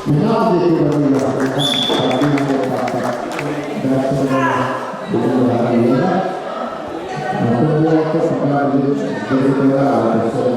Финал диэки барыыга улахан хардыы буолбакка, Онтон буолбакка саха дойдутугар аҕа өссө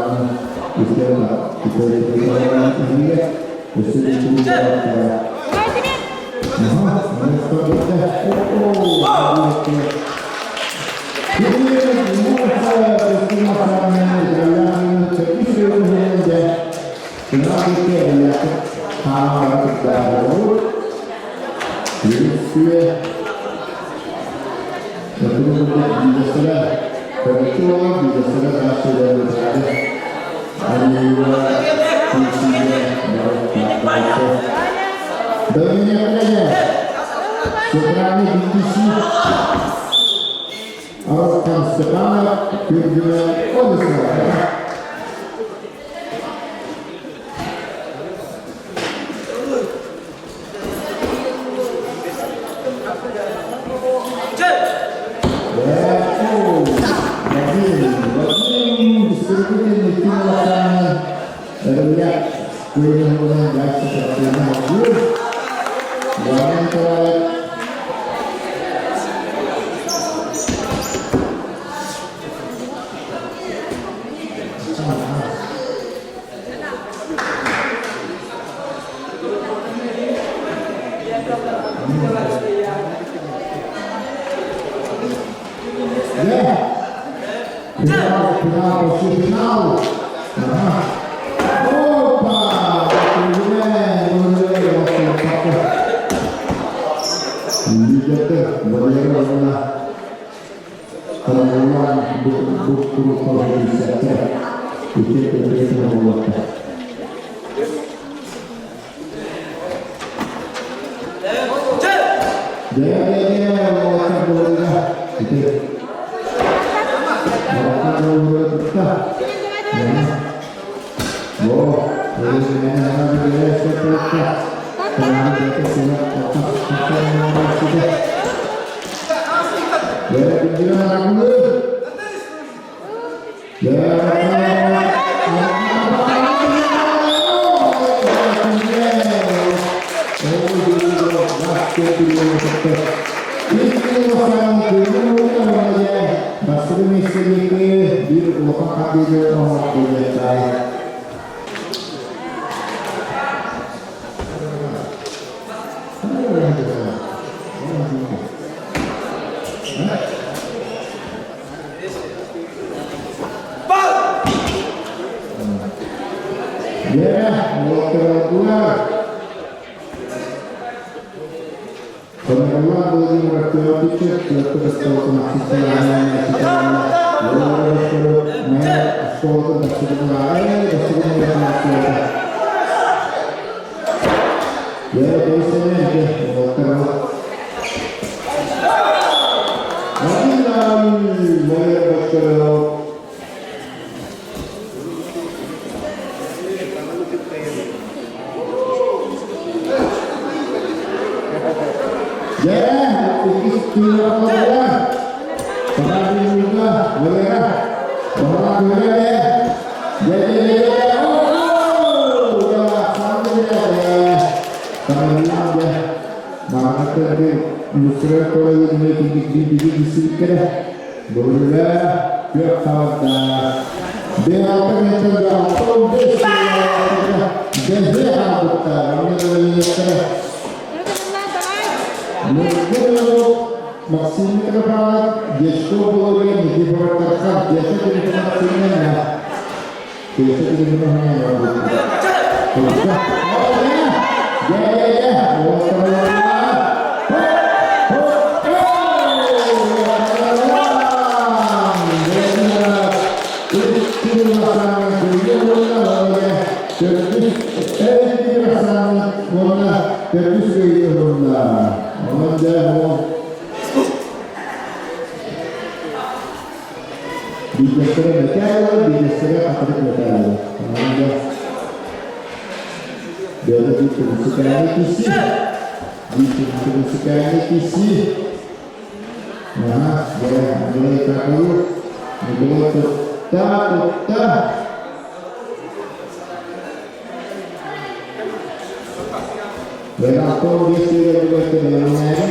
Бэлэхтон 5 сиэрэ бэлэмнээри.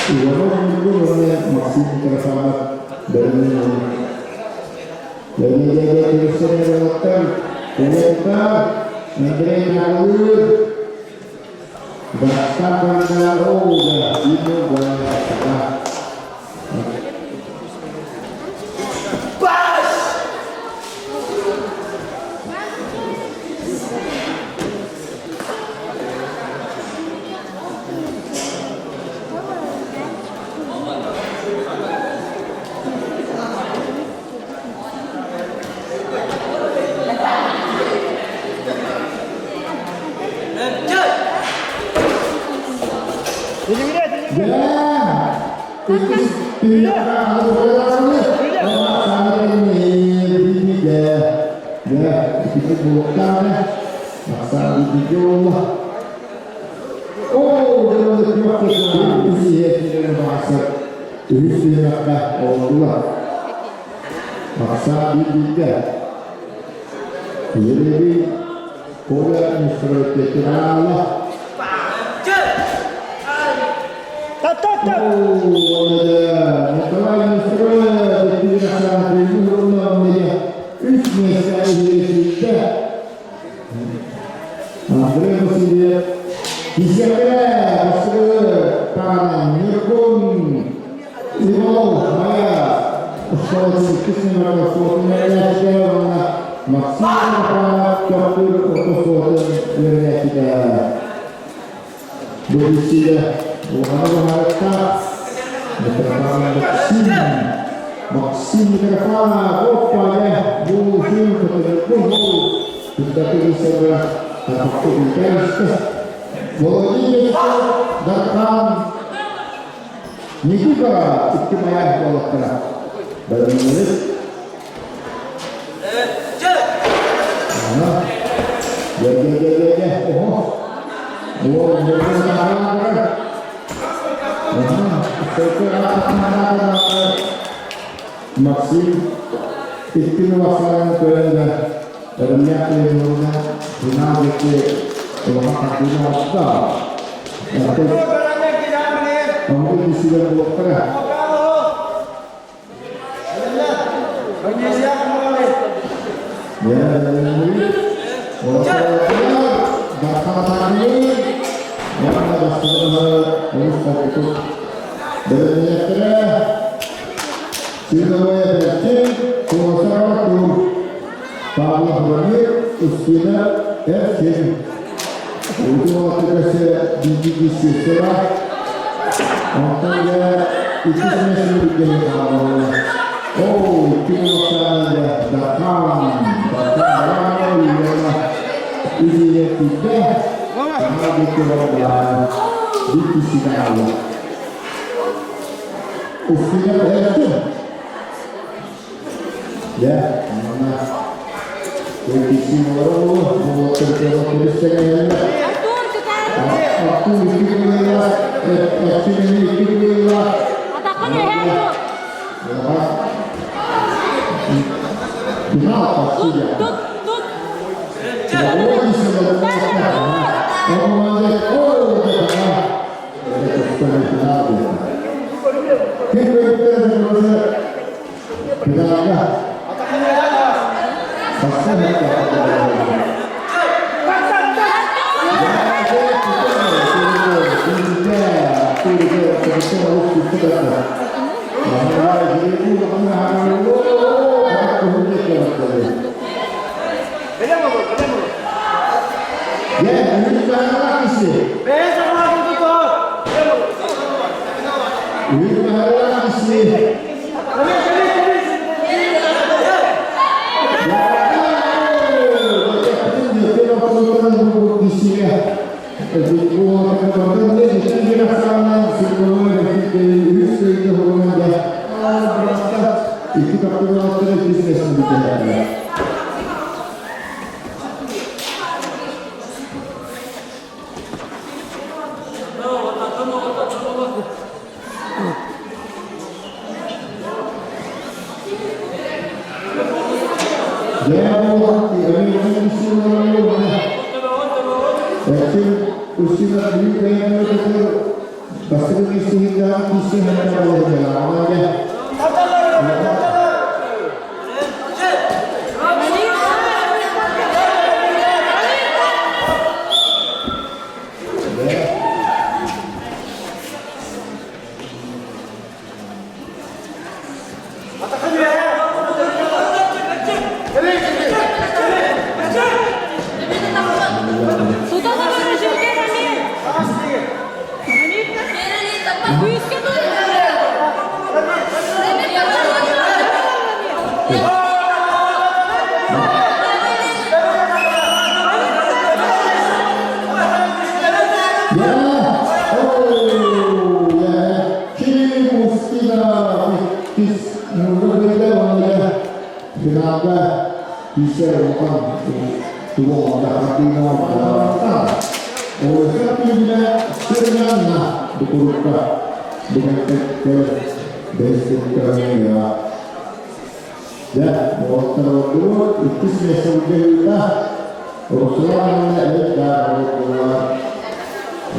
Иванов Ньургун уонна Максим Митрофанов бэлэмнэнэн. Лэбиэдэгэ көрсөр Улуттар Андрей Нагалыыр Бастан барда оуда Ину. Бас! Тилигире, тилигире. Тат, тат, тат. Николай Нестеров үс миэстэ Андрей Васильев Кисекре Басыры Таана Ньургун Иванов Майа оскуолатын иккис номерга суотун үөрэнээччитэ уонна Максим Михайлов Төхтүр орто суотун үөрэнээччитэ. Бу билсиигэ улахана быһаарыктаах Митрофан Максим Максим Митрофанов оппа бу фильм көтөргө Күндәки бисерге тарпакты үлкәйісті. Владимир Дархан Никита икки маяк буолаттара. Бэлэмнэнит. Ана. Дэ-дэ-дэ-дэ-дэ. Ого. О, Максим икки улаханын көрөн да эрэмнээх уонна финал диэки улахан хардыыны оҥордо. Онтон киһилэр буолуохтара. Бэлэмнээхтэрэ Сыновая Бэртин, Куосар Артур, Павлов Рамир, Устина Эрсин. Утума биги сестра, онтон я иккис миэстэни хаалла. Оо, икки Дархан, Дархан Ивановна, Илиетиде, Биттисигаалла. Устина Эрсин. Я, она Артур, кытаат! Атаххын үөһэ, Артур! Тут, тут, тут! Бэлэм olur, бэлэм olur. Бэйэ саҕалаатын тутуһар. Кэбис, кэбис, кэбис. Икки таптырылаттары бизнесин бүтэрэллэр. Дьэ, Эрчим Устинов Бүлүү кыайан бастакы миэстэтигэр киирсэн Тута олорор Жирков Амир. Амир. Күүскэ тут. Финалга киирсэр улахан тугу Дьэ, уолаттар иккис миэстэбитигэр ыытта. Руслан уонна Эльдар буоллулар.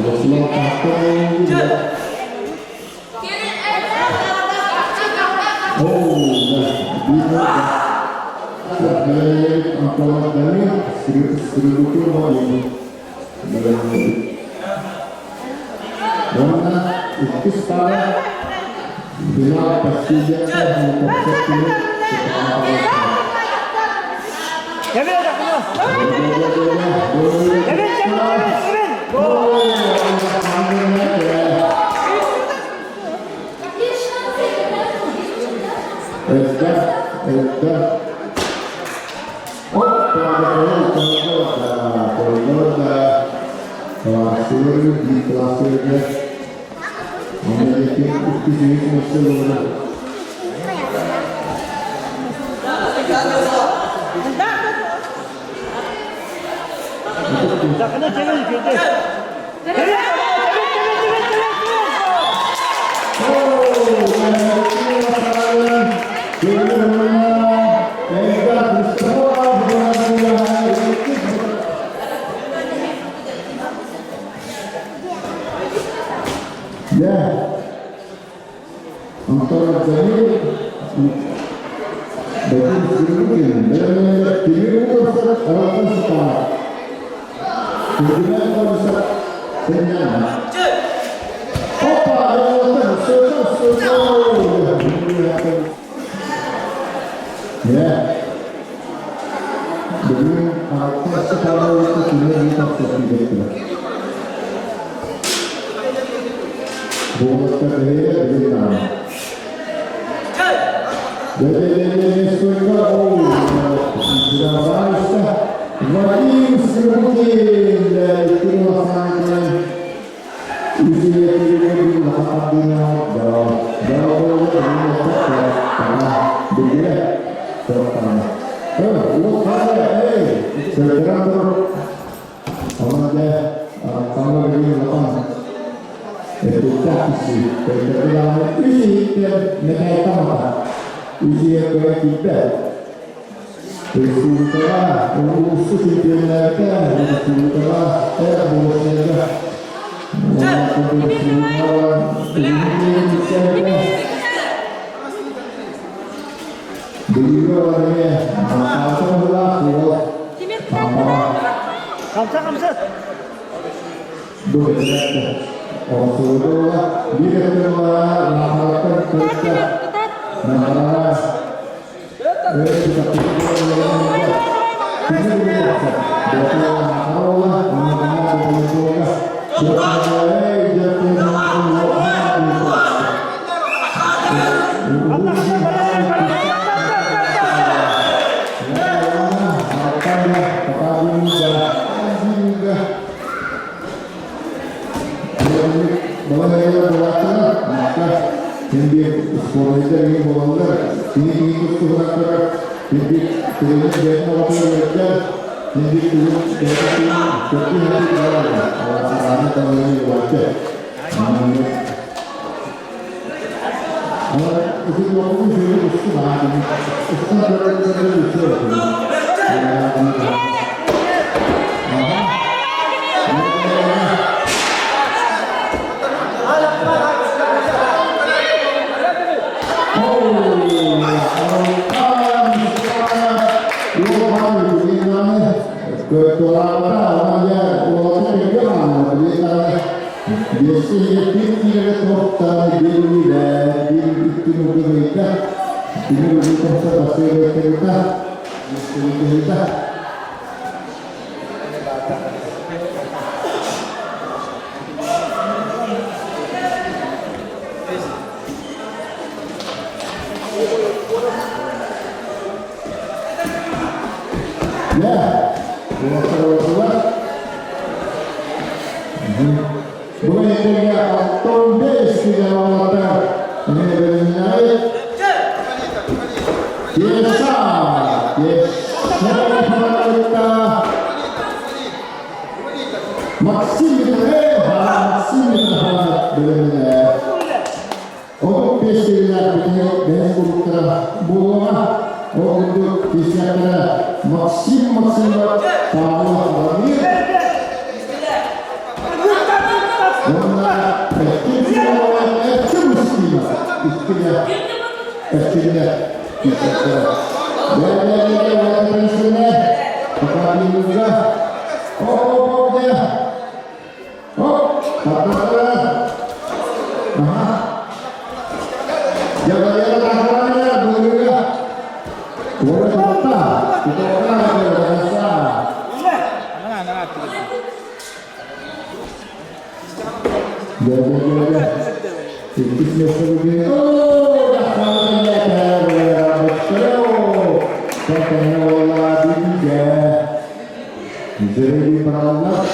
Руслан Тааттан Уонна иккис паара финал Элбэх, элбэх. Sakına çevir girdi. Çevir, çevir, çevir, çevir, Yeah. Антон Данилов, Вадим Сергеевич, Кирилл Ратушка, Бүгүн Алтан Сахаловичка кини тахсар. Вадим Сергеевич, Тимир кытаат. Хамса хамса. Кытаат Тимир, кытаат. Давай, давай, давай, молодец. Биэстэһигэ киирэрэ туохтаан биэриилээн биэрбиттин угуруйда, тимир угутахта басыырайтарыта, мустубутуһута. Дьэ, уолаттар Бу иннинэ 65 километр нөмериннэри Кеша, Кеша Максим Михайлов, Максим Михайлов бөлүмүнэ. 35 килилээх бүтүнү бэйэм кулуктара буолуоҕа. Ол курдук кисиэхтэрэ Максим Максимов, Павлов Владимир уонна Эрчим Симонова, Эрчим Устинов иккилэ эрчимнэ кисиэхтэрэ. Бэйэ-бэйэлэргэ уолаттар Покалинга, оп-оп-оп Оп, тардаттара. Аха. Дьабайара тахарана былырыга. Туора тутта. Тутта тутта. Дьэ-дьэ-дьэ-дьэ. Иккис место бүгүн. Оо, Дьэрэби параллар.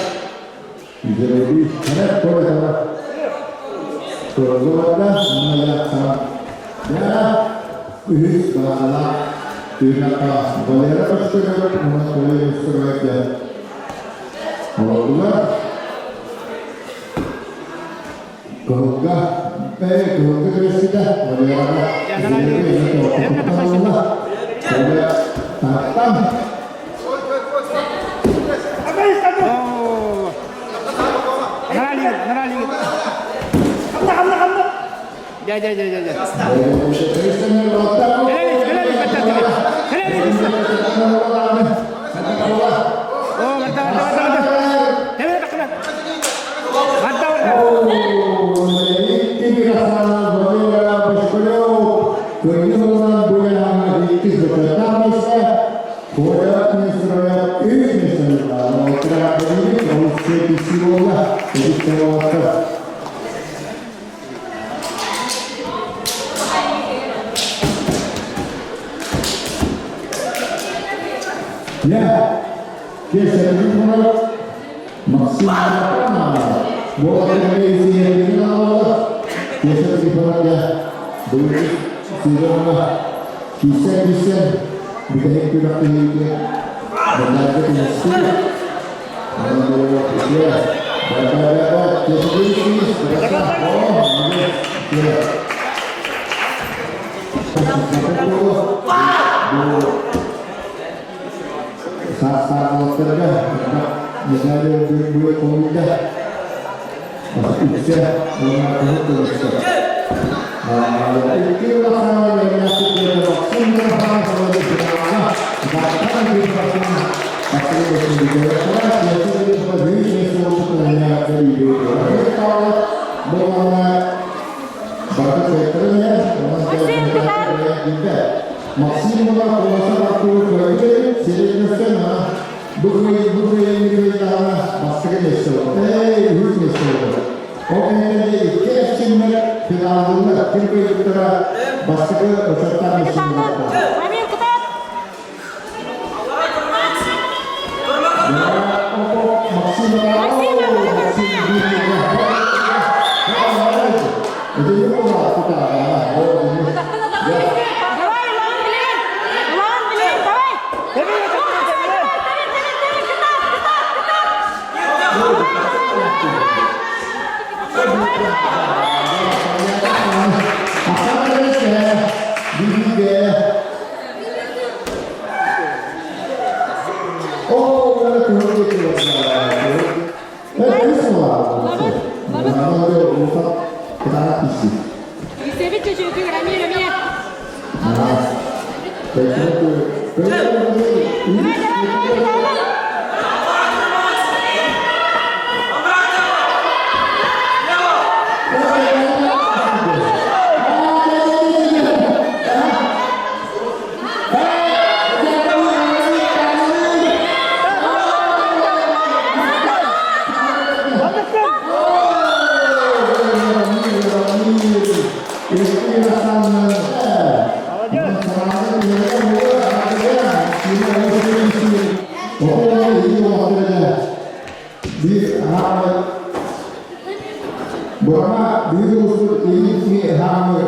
Дьэрэби хара тола Туоллуга мунньахха үһүс баалаах тыынаха Валера Костырев уонна Коля Костырев олордулар. Кыһылга кыһылга кэбиспитэ Валераҕа Коля таһыттан Дьэ, дьэ, дьэ, дьэ, дьэ. О, барда, барда, барда, барда. Тэбэ тахна. Барда, барда. Я, Максим Киирсэн-киирсэн, бүтэһик күрэхтэһиигэ Бырдаайга түмүстүү. Саастаах уолаттарга медали бу хомуйда. Үксэ уонна кыһыл көмүскэ. Икки улахан Максим Ол кэнниттэн икки эрчимнэр финаллыыллар. Ким кыайбыттара бастакы бочуоттаах миэстэни Амир кытаат! Максим Максим, Давай, Улан, билигин! Улан, билигин, давай! Тэбэ, тэбэ, тэбэ. Тэбин, тэбин, тэбин, кытаат, кытаат, кытаат! Давай, давай, давай, давай! Давай, давай! Кисэбит чөчүөтүгэр Амир эмиэ. Давай, давай, давай, кытаанах! Биир хаамы Бырама биһиги улууспут илин хаамы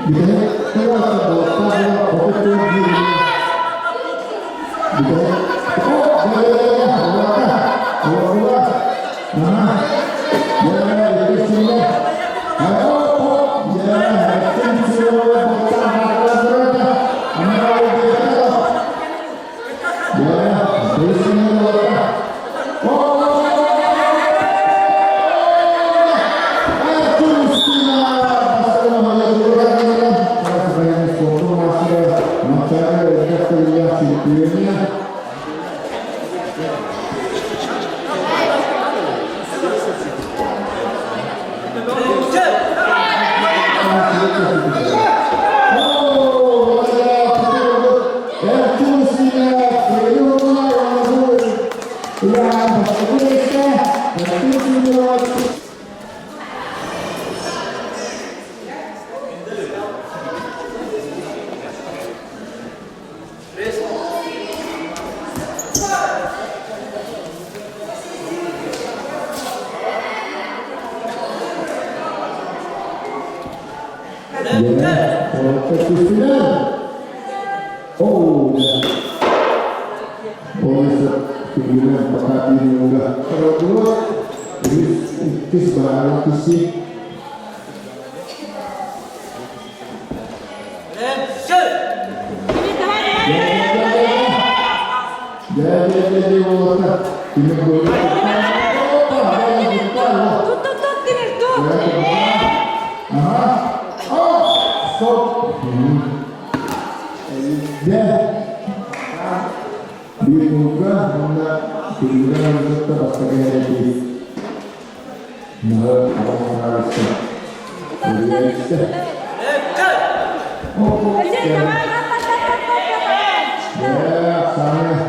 бүтэһик тылларга балыктаах 34 биир бүтэһик Oh, Тут, тут, тут, Тимир, тут! Василий, давай, так, так, так, так, так, так, так.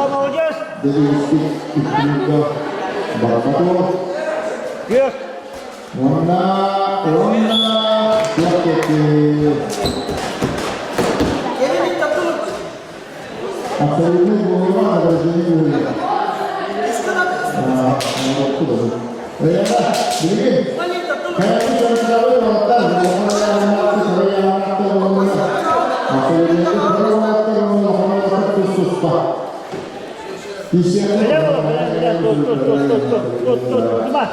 Молодец! Yes! Тут, тут, тут, тут, тут, Дима!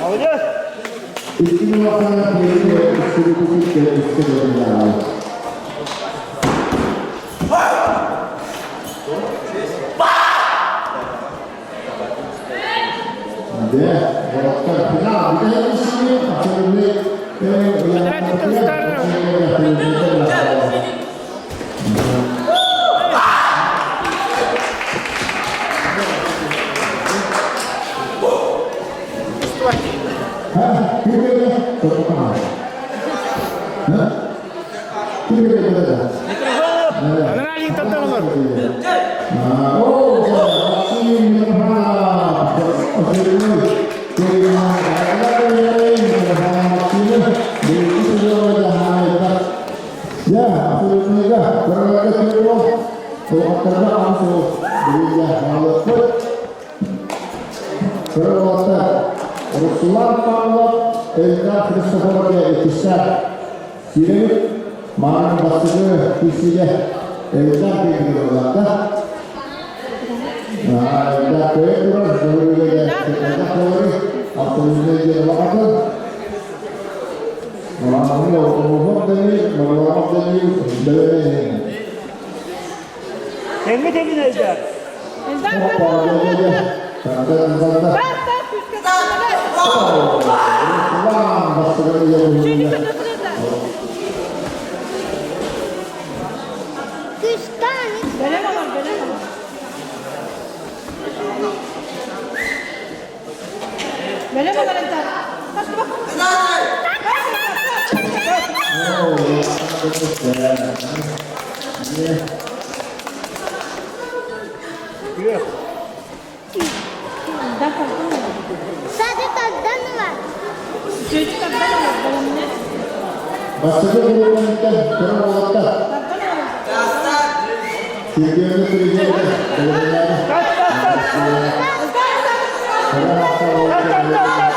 Молодец! Анараа илииттэн олор. Руслан Павлов, Эльдар Христофоров иккистээх Сирэбит мааны бастакы киирсиигэ Эльдар киирбитэ улаатта. Эльдар көйө турар, дөрүлэгэ элбэх буолары, автомобильнай диэн улахан. Мааны олоҕор дэнии, моруулаах дэнии, бэлэмнэнии. Тэҥҥэ тэҥин Эльдар. Эльдар, Опа, дэ, Тат, тат, күүскэ Руслан бастакы Үчүгэй көтө Бэлэм олор, бэлэм олор. Бэлэм олор, Эльдар. Тат, Күөх. Үчүгэй тардан олор, бэлэмнэ. Бастакы группаттан кыра уолаттар Тардан олор. Сергейны президенті бөлімдері Тат, тат, тат. кыра Тат, тат, тат, тат, тат.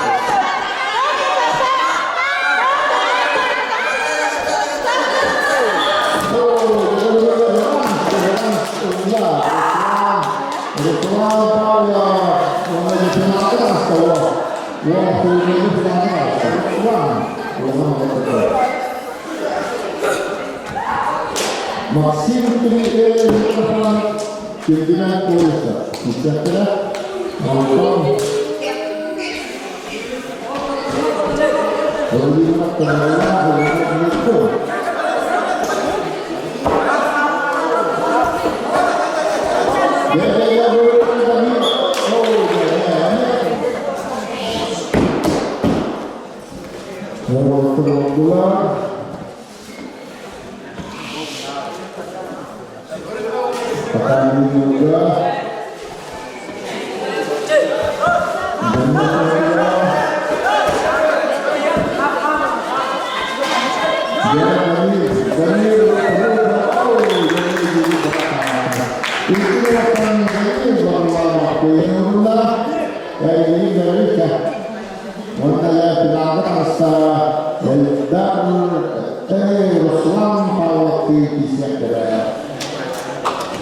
Максим Кириллович Кирдина Колеса. Инспектора. Антон Владимир Владимир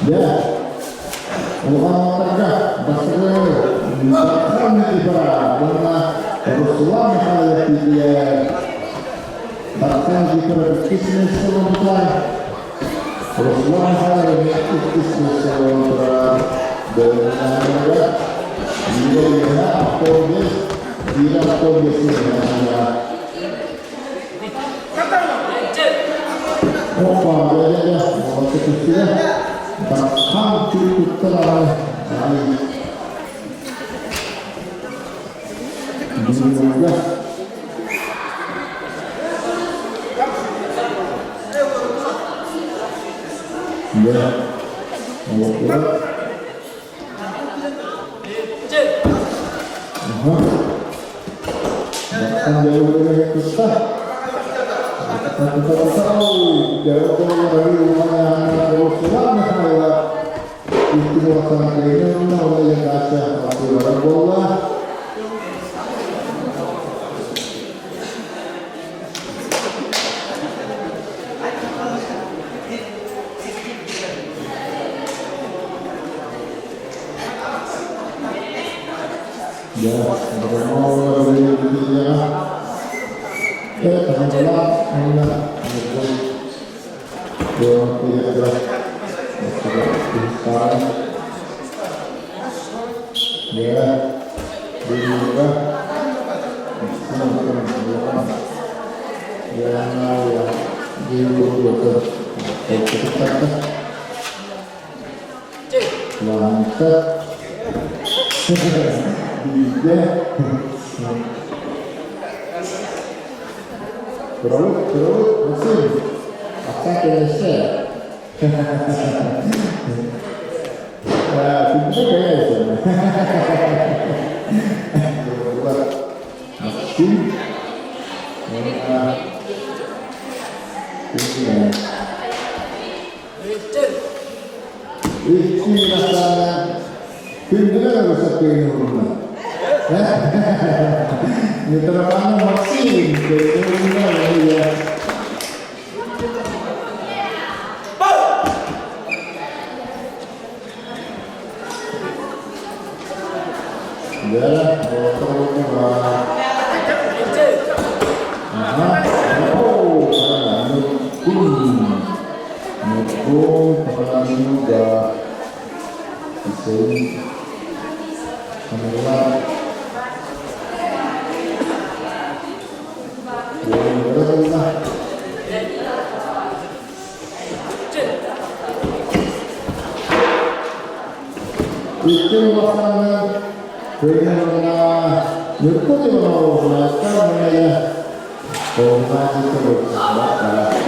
Yeah. Улахан бастакы Никифорова Руслан Михайлов тиийэр. Дархан Никифоров иккис миэстэ буолбута. Руслан Михайлов иккис миэстэ буолан турар. Бөлүмнээҕэ биирэ үөһэ автобус, биирэ автобус үөһэ. Опа, дэ-дэ-дэ, уолаттар түстүлэр. Дархан түттэр аҕай. Бииргэ. Дэ. Уолаттар. Аха. Дархан дьайыллыга тутта. Буолла. Дьэ, Биирдэ. Турабыт, турабыт, Максим. Ахсан кэлэссе. Күндү кэлэссе. Максим. Икки бастаана күндүлэр ырысаттыгын урунна. Митрофанов Максим урунна. Дьэ, Икки улаханынан кыайыыларына Ньургун Ивановна Камая Руслан, кытат, кытат!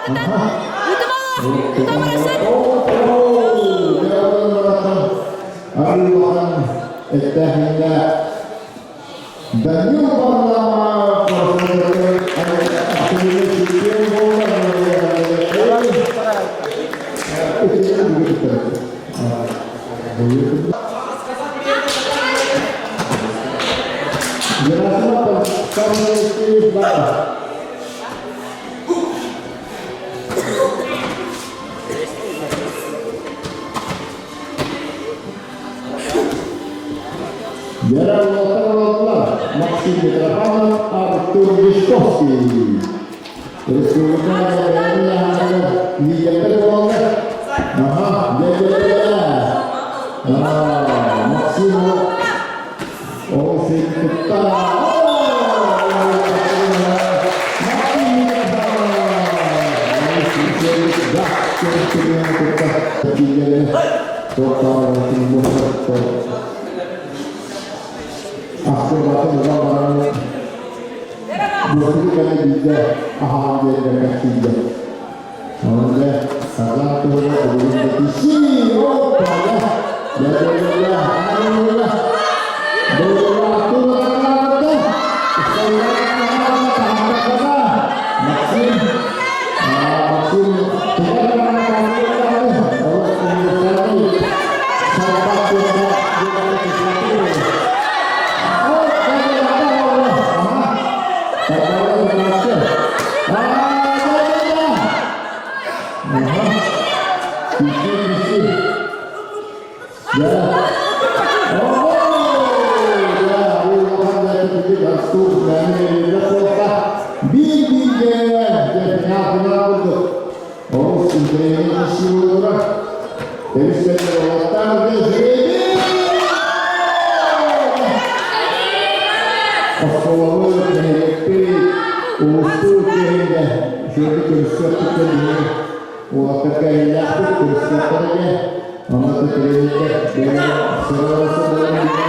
кытаат. Ыытыма Ыта барасыт. Арыылахан эттэхинэ Данил Варламов Герасимов Герасимов Максим Митрофанов, Артур Мешковский. Республика лидердер буолла. Аха, дьэ Максим ол сыттыкта. Буотугу кэлэ биирдэ аһаан биэрбэккэ тиийдэ. Онон дьэ, Сардаан туһугар бүгүн бэтиссии оппа-ла! Дьэ-дьэ-дьэ-дьэ, аллилуйя! Дойдулаахтыы атаҕаабыта! Максим, Максим, Олус интэриэһинэй сыыллара. Оскуолабыт, нэһилиэкпит, улууспут киһиэхэ үчүгэйдик көрүсүөхпүт диэн уолаттарга эрэллээхпит, көрүсүөхтэрэ диэн. Онно да тренердэр бэйэлэрэ сыралаһа